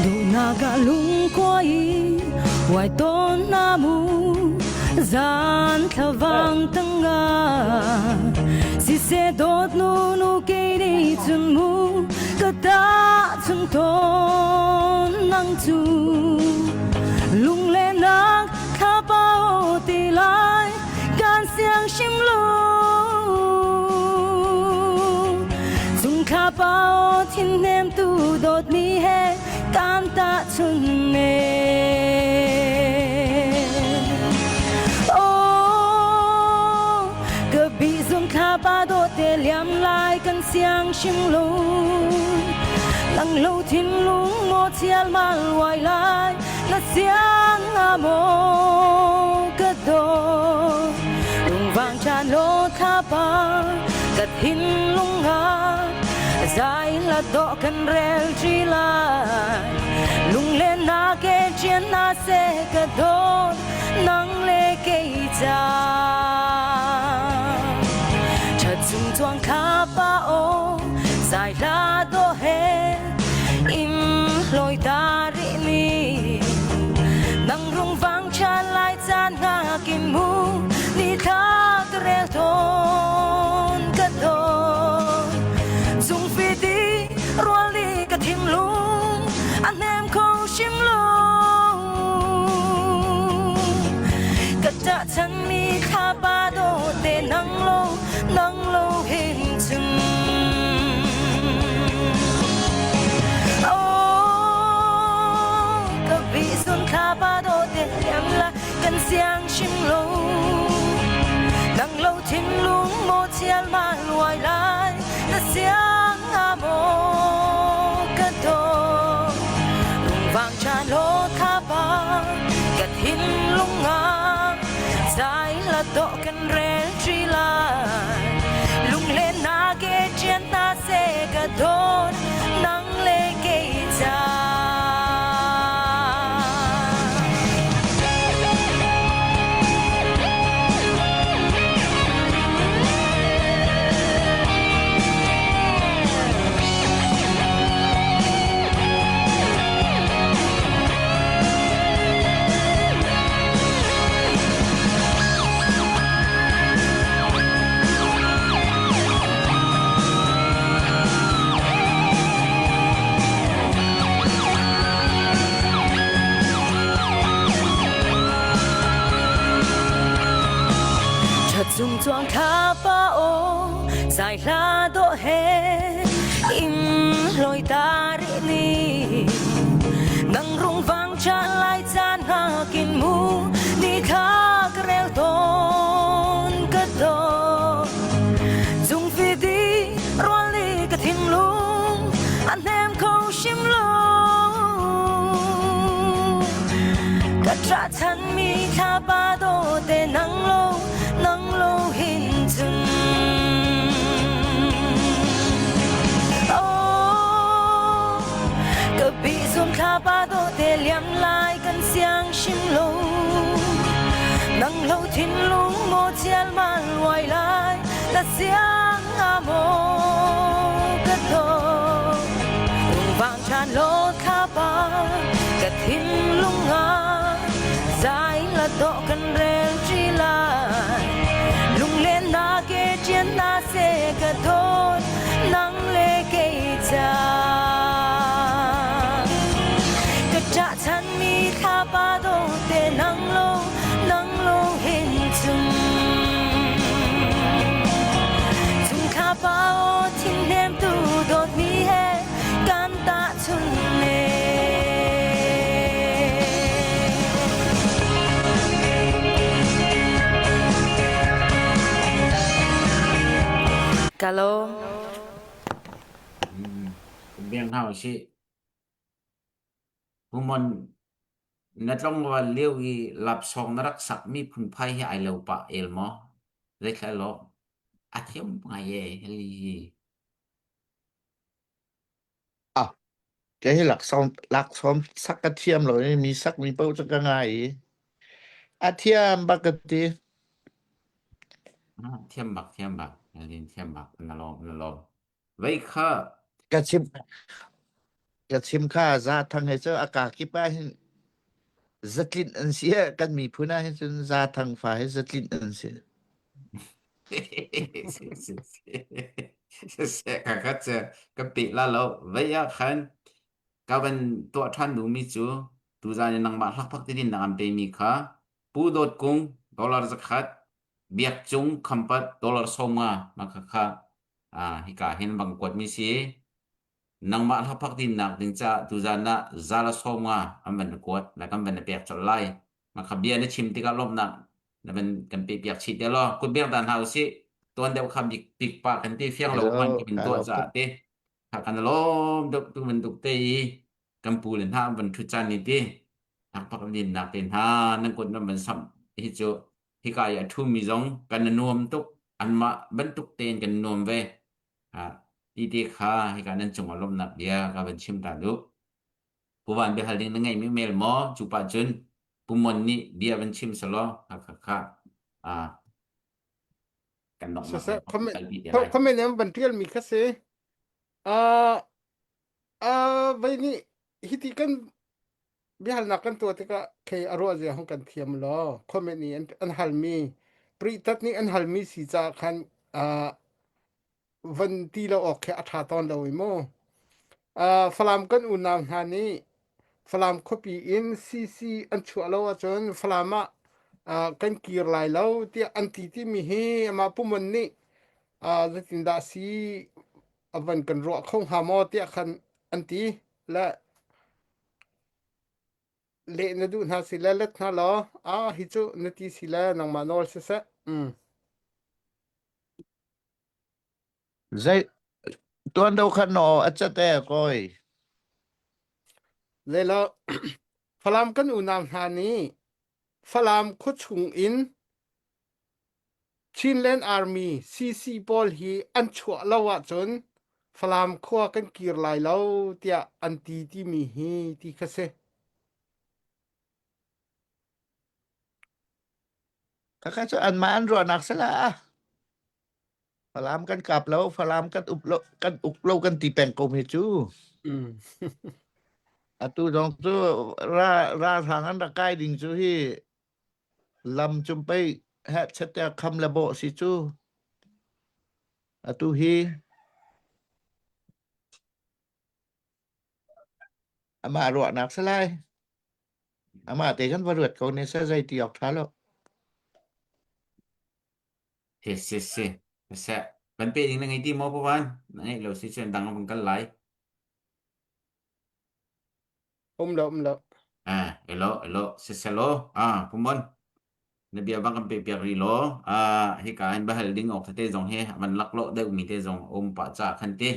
Duhnak ah lungkua i uai tawn na mu zan thlavang tangah siseh dawt nu nu kei nih cun mu ka ta chung tawn nang cu lunglennak thlapa ti lai kan siang hrim lo cung thlapa thin hnem tu dawtmi he kan ta chun ne Oh ka bi zung thlapa dawt te liam lai kan siang hrim lo lang lo thinlung maw chial mal wai lai na siang a maw ka dawt lungvang chan lo thlapa ka thinlung ah zai la do kan rel ṭi lai lunglen na ke ṭian na se ka dawt nang le kei ca Chat chung tuang kha pa o zai hla do he im loi ta rih mi nang rung vang chan lai caan nga kim mu ni thla ka rel tawn ka dawt Cung fiti rual li ka thinlung a hnem kho hrim lo ka ṭah chanmi thlapa dawte nang lo nang lo hin cun Oh ka bihzun thlapa dawte hliam la kan siang hrim lo nang lo thinlung maw chial ma luai lai na siang nga maw ka dawt lungvang chan lo thlapa ka thinlung ah zai la do kan rel ṭi lai lunglen na ke ṭian na se ka dawt nang le kei ca. Ka cung chuang thlapa aw zai hla dawh he in loi ta rih ni nang rung vang cha lai caan ngak in mu ni thla ka rel tawn ka dawt cung fidi ruali ka thinlung a hnem kho hrim lo ka ṭah Chanmi thlapa dawte nang lo nang lo hin cun Oh ka bih zum thlapa dawte liam lai kan siang hrim lo nang lo thinlung maw chial mal luai lai na siang nga maw ka dawt Rungvang chan lo thlapa ka thinlung ah zai la dawh kan rel ṭi lai lunglen na ke ṭian na se ka dawt nang le kei ca ka ṭah chan mi thlapa dawte nang lo nang lo hin cun cung thlapa aw thin hnemtu dawtmi he kan tahchun ne. Ka lawm. Biang hna usih. Pumon na tlangval lio i lapsawng na rak sakmi phunphai hi ai lo pah el maw? Zeithla law? A thiam ngai e heli hi. Ah, kei hi laksawng laksawng sak ka thiam lo i mi sak mi paoh cu ka ngai i a thiam bak ka ti. Ah, thiam bak thiam bak. Elin thiam bak. Na lawm na lawm. Vei kha Ka chim ka chim kha za thang he cu a ka kip ah hin zatlinh an si kan miphun ah hin cun za thang fa hi zatlinh an si. Kakhat cu ka peh la lo. Vei ah khan ka van tuah ṭhan duhmi cu tuzaan i nangmah hlakphak tidin na kan pemi kha Pu Dawt Kung dollar zakhat, Biak Cung Khampat dollar 50 mah khakha hika hin bang kuatmi si. Nangmah hlakphak dinnak ding caah tuzaan ah za le 50 an van na kuat le kan van na pek colh lai. Mah kha bia na chim tikah lawmhnak na van kan pe piak chih te law kut beng ta hna usih. Tuan deuh kha bik pik pah kan ti fiang lo hman Hello, kan ka tuah lawm caah tuk. te kha kan lawm deuh tu bantuk te i kan pu le hna an van ṭhut caan ni ti hlakphak dinnak te hna nan kut nan van samh hi cu hika i a ṭhumi zong kan nuam tuk anmah bantuk tein kan nuam ve ha ti te kha hika nan cungah lawmhnak bia ka van chim ta duh Pu Van biahal ding na ngeimi mail maw cu pah cun Pu Mon nih bia van chim selaw kha kha kha ah kan donghnak Siseh lei comment kalpi te lai. comment in van tial mi kha si. Ah ah vai nih hiti kan biahalnak kan tuah tikah khei a ruah zia hong kan thiam law comment nih an, an halmi pritat nih an halmi si caah khan ah van ti lo awk khi a ṭha tawn lo i mu. Uh, Falam kan unau hna nih Falam khuapi in CC an chuah lo ahcun Falam ah uh, kan kir lai lo tiah an ti timi hi amah Pumon nih uh, zeitindah si a van kan ruah kho hnga maw tiah khan an ti le leh na duh hna si le let hna law ah hi cu na ti si le nangmah nawl siseh mm. Zei tuan do khan no a cat e koi. Lelo Falam kan unau hna nih Falam khuachung in Chinland Army CC pawl hi an chuah lo ahcun Falam khua kan kir lai lo tiah an ti timi hi ti kha si. Khakha cu anmah an ruahnak sala. Falam kan kap lo, Falam kan up lo, kan uk lo kan ti peng ko mi cu. Mm. Atu zong cu ra ralhrang an rak kai ding cu hi lam cum pei he chete kham le bawh si cu. Atu hi amah ruahnak salai. Amah te kan va ruat ko ne sa zei ti awk tha lo. Si si si. Se. Kan pe ding na ngei ti maw Pawan? Na ngeih lo si cun dang van kal lai. Um lo um lo. Eh, elo elo si selo. Ah, pumon. Na bia bang kan pe piak ri law. Ah, hika in bahal ding ok te zong hi van lak lo deuh mi te zong um pa cha khan te.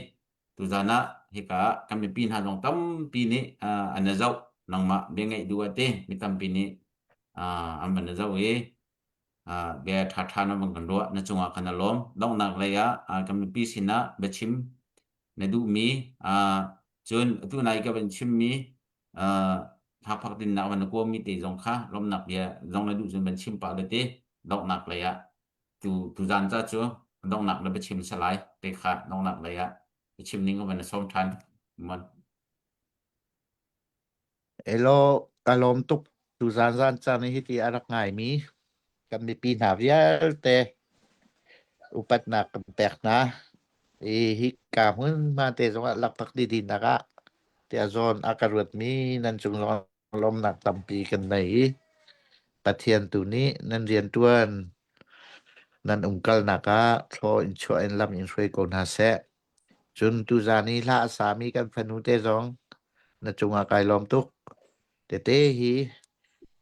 Tuzan ah hika kan mipi hna zong tampi nih ah, an zoh nangmah bia ngeih duh ah te mi tampi nih ah, an van zoh i ah, bia ṭhaṭha na van kan ruah na cungah kan i lawm. Donghnak lei ah ah, kan mipi sinah biachim na duhmi ah, cun atu nai ka van chimmi ah, hlakphak dinnak van na kuami te zong kha lawmhnak bia zong na duh cun van chim pah le te donghnak lei ah tu tuzan ca cu donghnak na biachim salai te kha donghnak lei ah biachim ning van na sawm ṭhan mon Elo ka lawm tuk tuzan zan caan hi ti a rak ngaimi kan mipi hna vialte upatnak kan pek hna. I hi ka hmunhma te zongah lakphak di dinak ah tiah zawn a ka ruatmi nan cung zong lawmnak tampi kan nei i Pathian tu nih nan rianṭuan nan umkalnak ah thlaw in chuah in lam in hruai ko hna seh. Cun tuzaan i hla a sami kan fanu te zong na cungah kai lawm tuk. Tete hi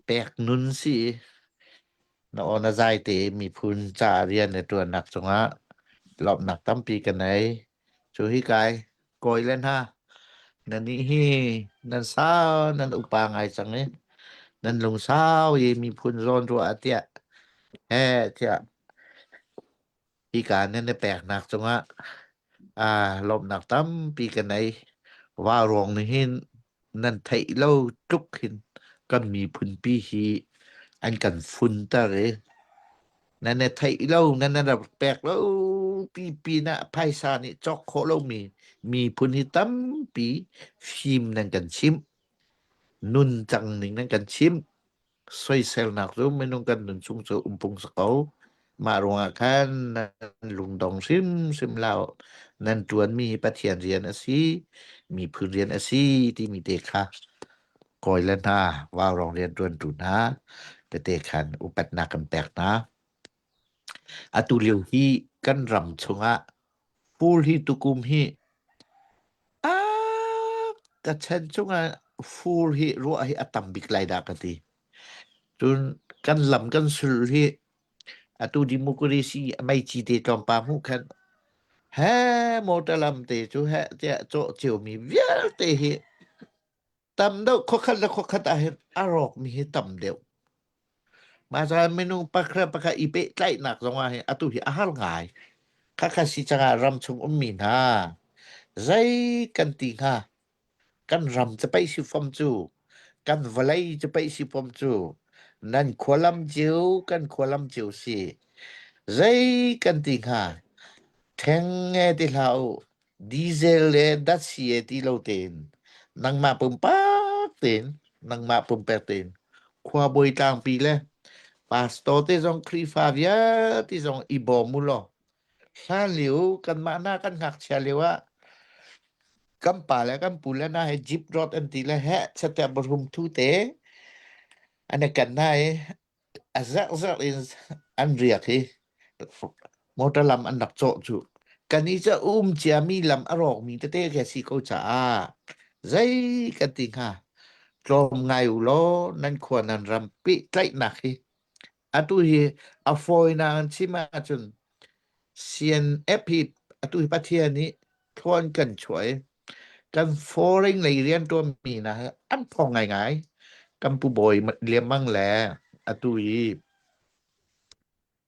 pek nun si i na aw na zai te i miphun caah rian na ṭuannak cungah lawmhnak tampi ka nei. Cu hi kai kawi le hna nan nih hi nan sau nan upa ngai cang i nan lungsau i miphun zawn ruah ah tiah he tiah hika nan i peknak cungah aa lawmhnak tampi ka nei. Vauruang nih hin nan theih lo tluk hin kan miphunpi hi an kan funter i nan i theih lo nan i rak pek lo pi pinah phaisa nih cawk khawh lomi miphun hi tampi fim nan kan chimh nun cang ning nan kan chimh Soiselnak cu minung kan nun chung cu um pung si ko. Mah ruangah khan nan lungdong hrimhrim hlah u. Nan ṭuanmi hi Pathian rian a si, miphun rian a si timi te kha kawi le hna, vaurawng rianṭuantu hna tete khan upatnak kan pek hna. Atu lio hi kan ram chungah fur hi tukum hi a ka chan chungah fur hi ruah hi a tam bik lai dah ka ti. Cun kan lam kan sul hi atu democracy meici te tlawmpal hmuh khan he motor lam te cu he tiah cawh ciomi vialte hi tam deuh khuakhat le khuakhat ah hin a rawkmi hi tam deuh. Mah caan minung pakhat pakhat i pehtlaihnak zong ah hin atu hi a har ngai. Khakha si cangah ram chung ummi hna zei kan ti hnga? Kan ram cu pei si fom cu, kan vawlei cu pei si fom cu, nan khualam cio kan khualam cio si. Zei kan ti hnga? Ṭheng nge ti hlah u, Diesel le datsi e ti lo tein nangmah pumpak tein nangmah pumpak tein khuabawi tlangpi le pastor te zong Khrihfa vialte zong i bawm u law hlan lio kanmah hna kan ngakchia lio ah kan pa le kan pu le hna he jeep road an ti le heh chatep rum thu te an i kan hna i A zerhzerh in an riak i motor lam an rak cawh cu. Kan i cu um ciami lam a rawkmi tete khi a si ko caah zei kan ti hnga. Tlawm ngai u law nan khua nan ram pehtlaihnak hi atu hi a fawinak an chim ahcun CNF hi atu hi Pathian nih thlawn kan chuah i kan foreign lei rianṭuanmi hna hi an thawng ngaingai. Kan pu Bawi Lian le atu i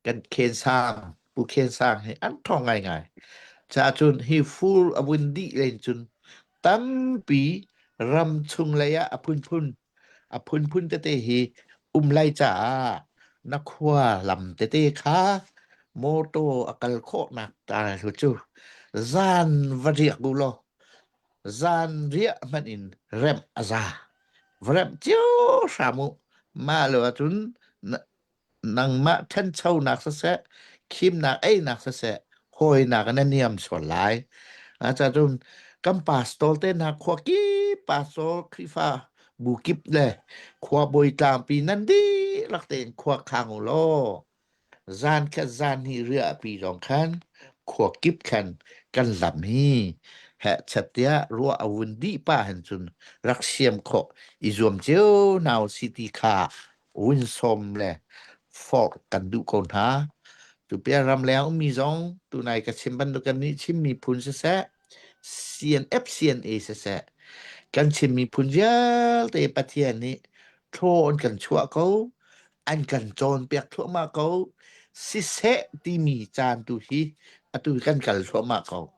kan Khen Sang, Pu Khen Sang hi an thawng ngaingai. Caah cun hi fur a vun dih len cun tampi ram chung lei ah a phunphun A phunphun tete hi um lai caah na khua lam tete kha mawtaw a kal khawhnak ta cu zan va riak u law zan riah hmanh in remh a za. Va remh cio hram u. Mah lo ahcun na, nangmah ṭhanchonak siseh, khimnak einak siseh, hawinak in a niam sual lai. Cun kan pastor te hna khua kip pastor Khrihfa bu kip le khua bawi tlangpi nan dihlak tein khua khang u law. Zan khat zan hnih riahpi zong khan khua kip khan kan lam hi heh chat tiah ruah a vun dih pah hin cun rak siam khawh i zuam cio hna usih ti kha vun sawm le forh kan duh ko hna. Tupia ramleng ummi zong tunai ka chim bantuk kan nih Chin miphun siseh CNF CNA siseh kan Chin miphun vialte Pathian nih thlaw an kan chuah ko an kan cawnpiak thluahmah ko siseh timi caan tu hi atu kan kal thluahmah ko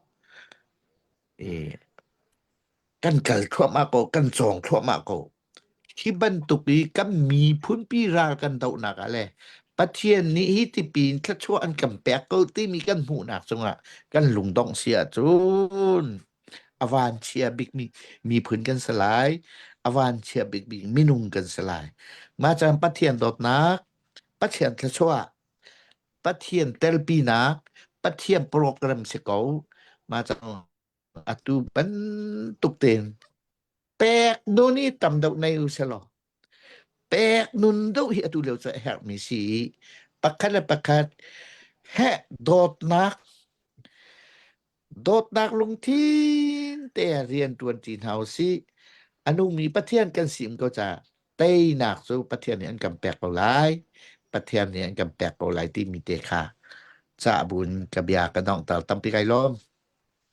e kan kal thluahmah ko kan cawng thluahmah ko hi bantuk i kan miphunpi ral kan dohnak ah le Pathian nih hi tipin thluachuah an kan pek ko timi kan hmuhnak cungah kan lungdongh si ahcun a vanchia bikmi miphun kan si lai a vanchia bikmi minung kan si lai mah caan Pathian dawtnak Pathian thluachuah Pathian telpinak Pathian program si ko mah cang atu bantuk tein pek nun i tam deuh nei u selaw pek nun deuh hi atu lio cu a herhmi si i pakhat le pakhat heh dawtnak dawtnak lungthin te rian ṭuan ṭi hna u sih a nungmi Pathian kan sim ko ca teinak cu Pathian nih an kan pek ko lai Pathian nih an kan pek ko lai timi te kha cah bun ka bia ka donghter tampi kai lawm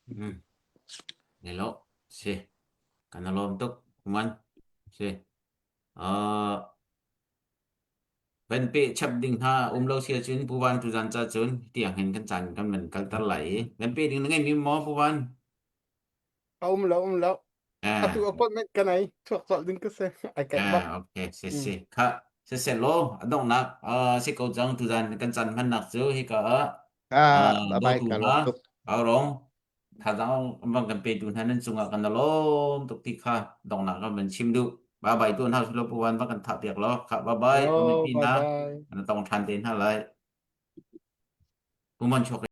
Mm. Nelo si kan lawm tuk man si uh van pe chap ding hna um lo sia cun pu van tu zan cha cun tiang hin kan chan kan man kalter lai i van pe ding na ngei mi maw pu van A um lo um lo. eh Atu appointment ka nei chuak colh ding ka si. Ai kaih bak. eh okay si Mm. si kha si se lo adong nak uh si ko cang tu zan kan chan hman nak cu hi ka ah ah uh bye bye dawtu ka hna lawm tuk aurong Thazaang bang kan petu hna nan cungah kan lawm tuk ti kha donghnak kan van chim duh. Bye bye tuan hau silo puan va kan thah piak law. Kha bye bye Oh, mipi bye hna bye. kan tong than te hna lai. Puman chuak.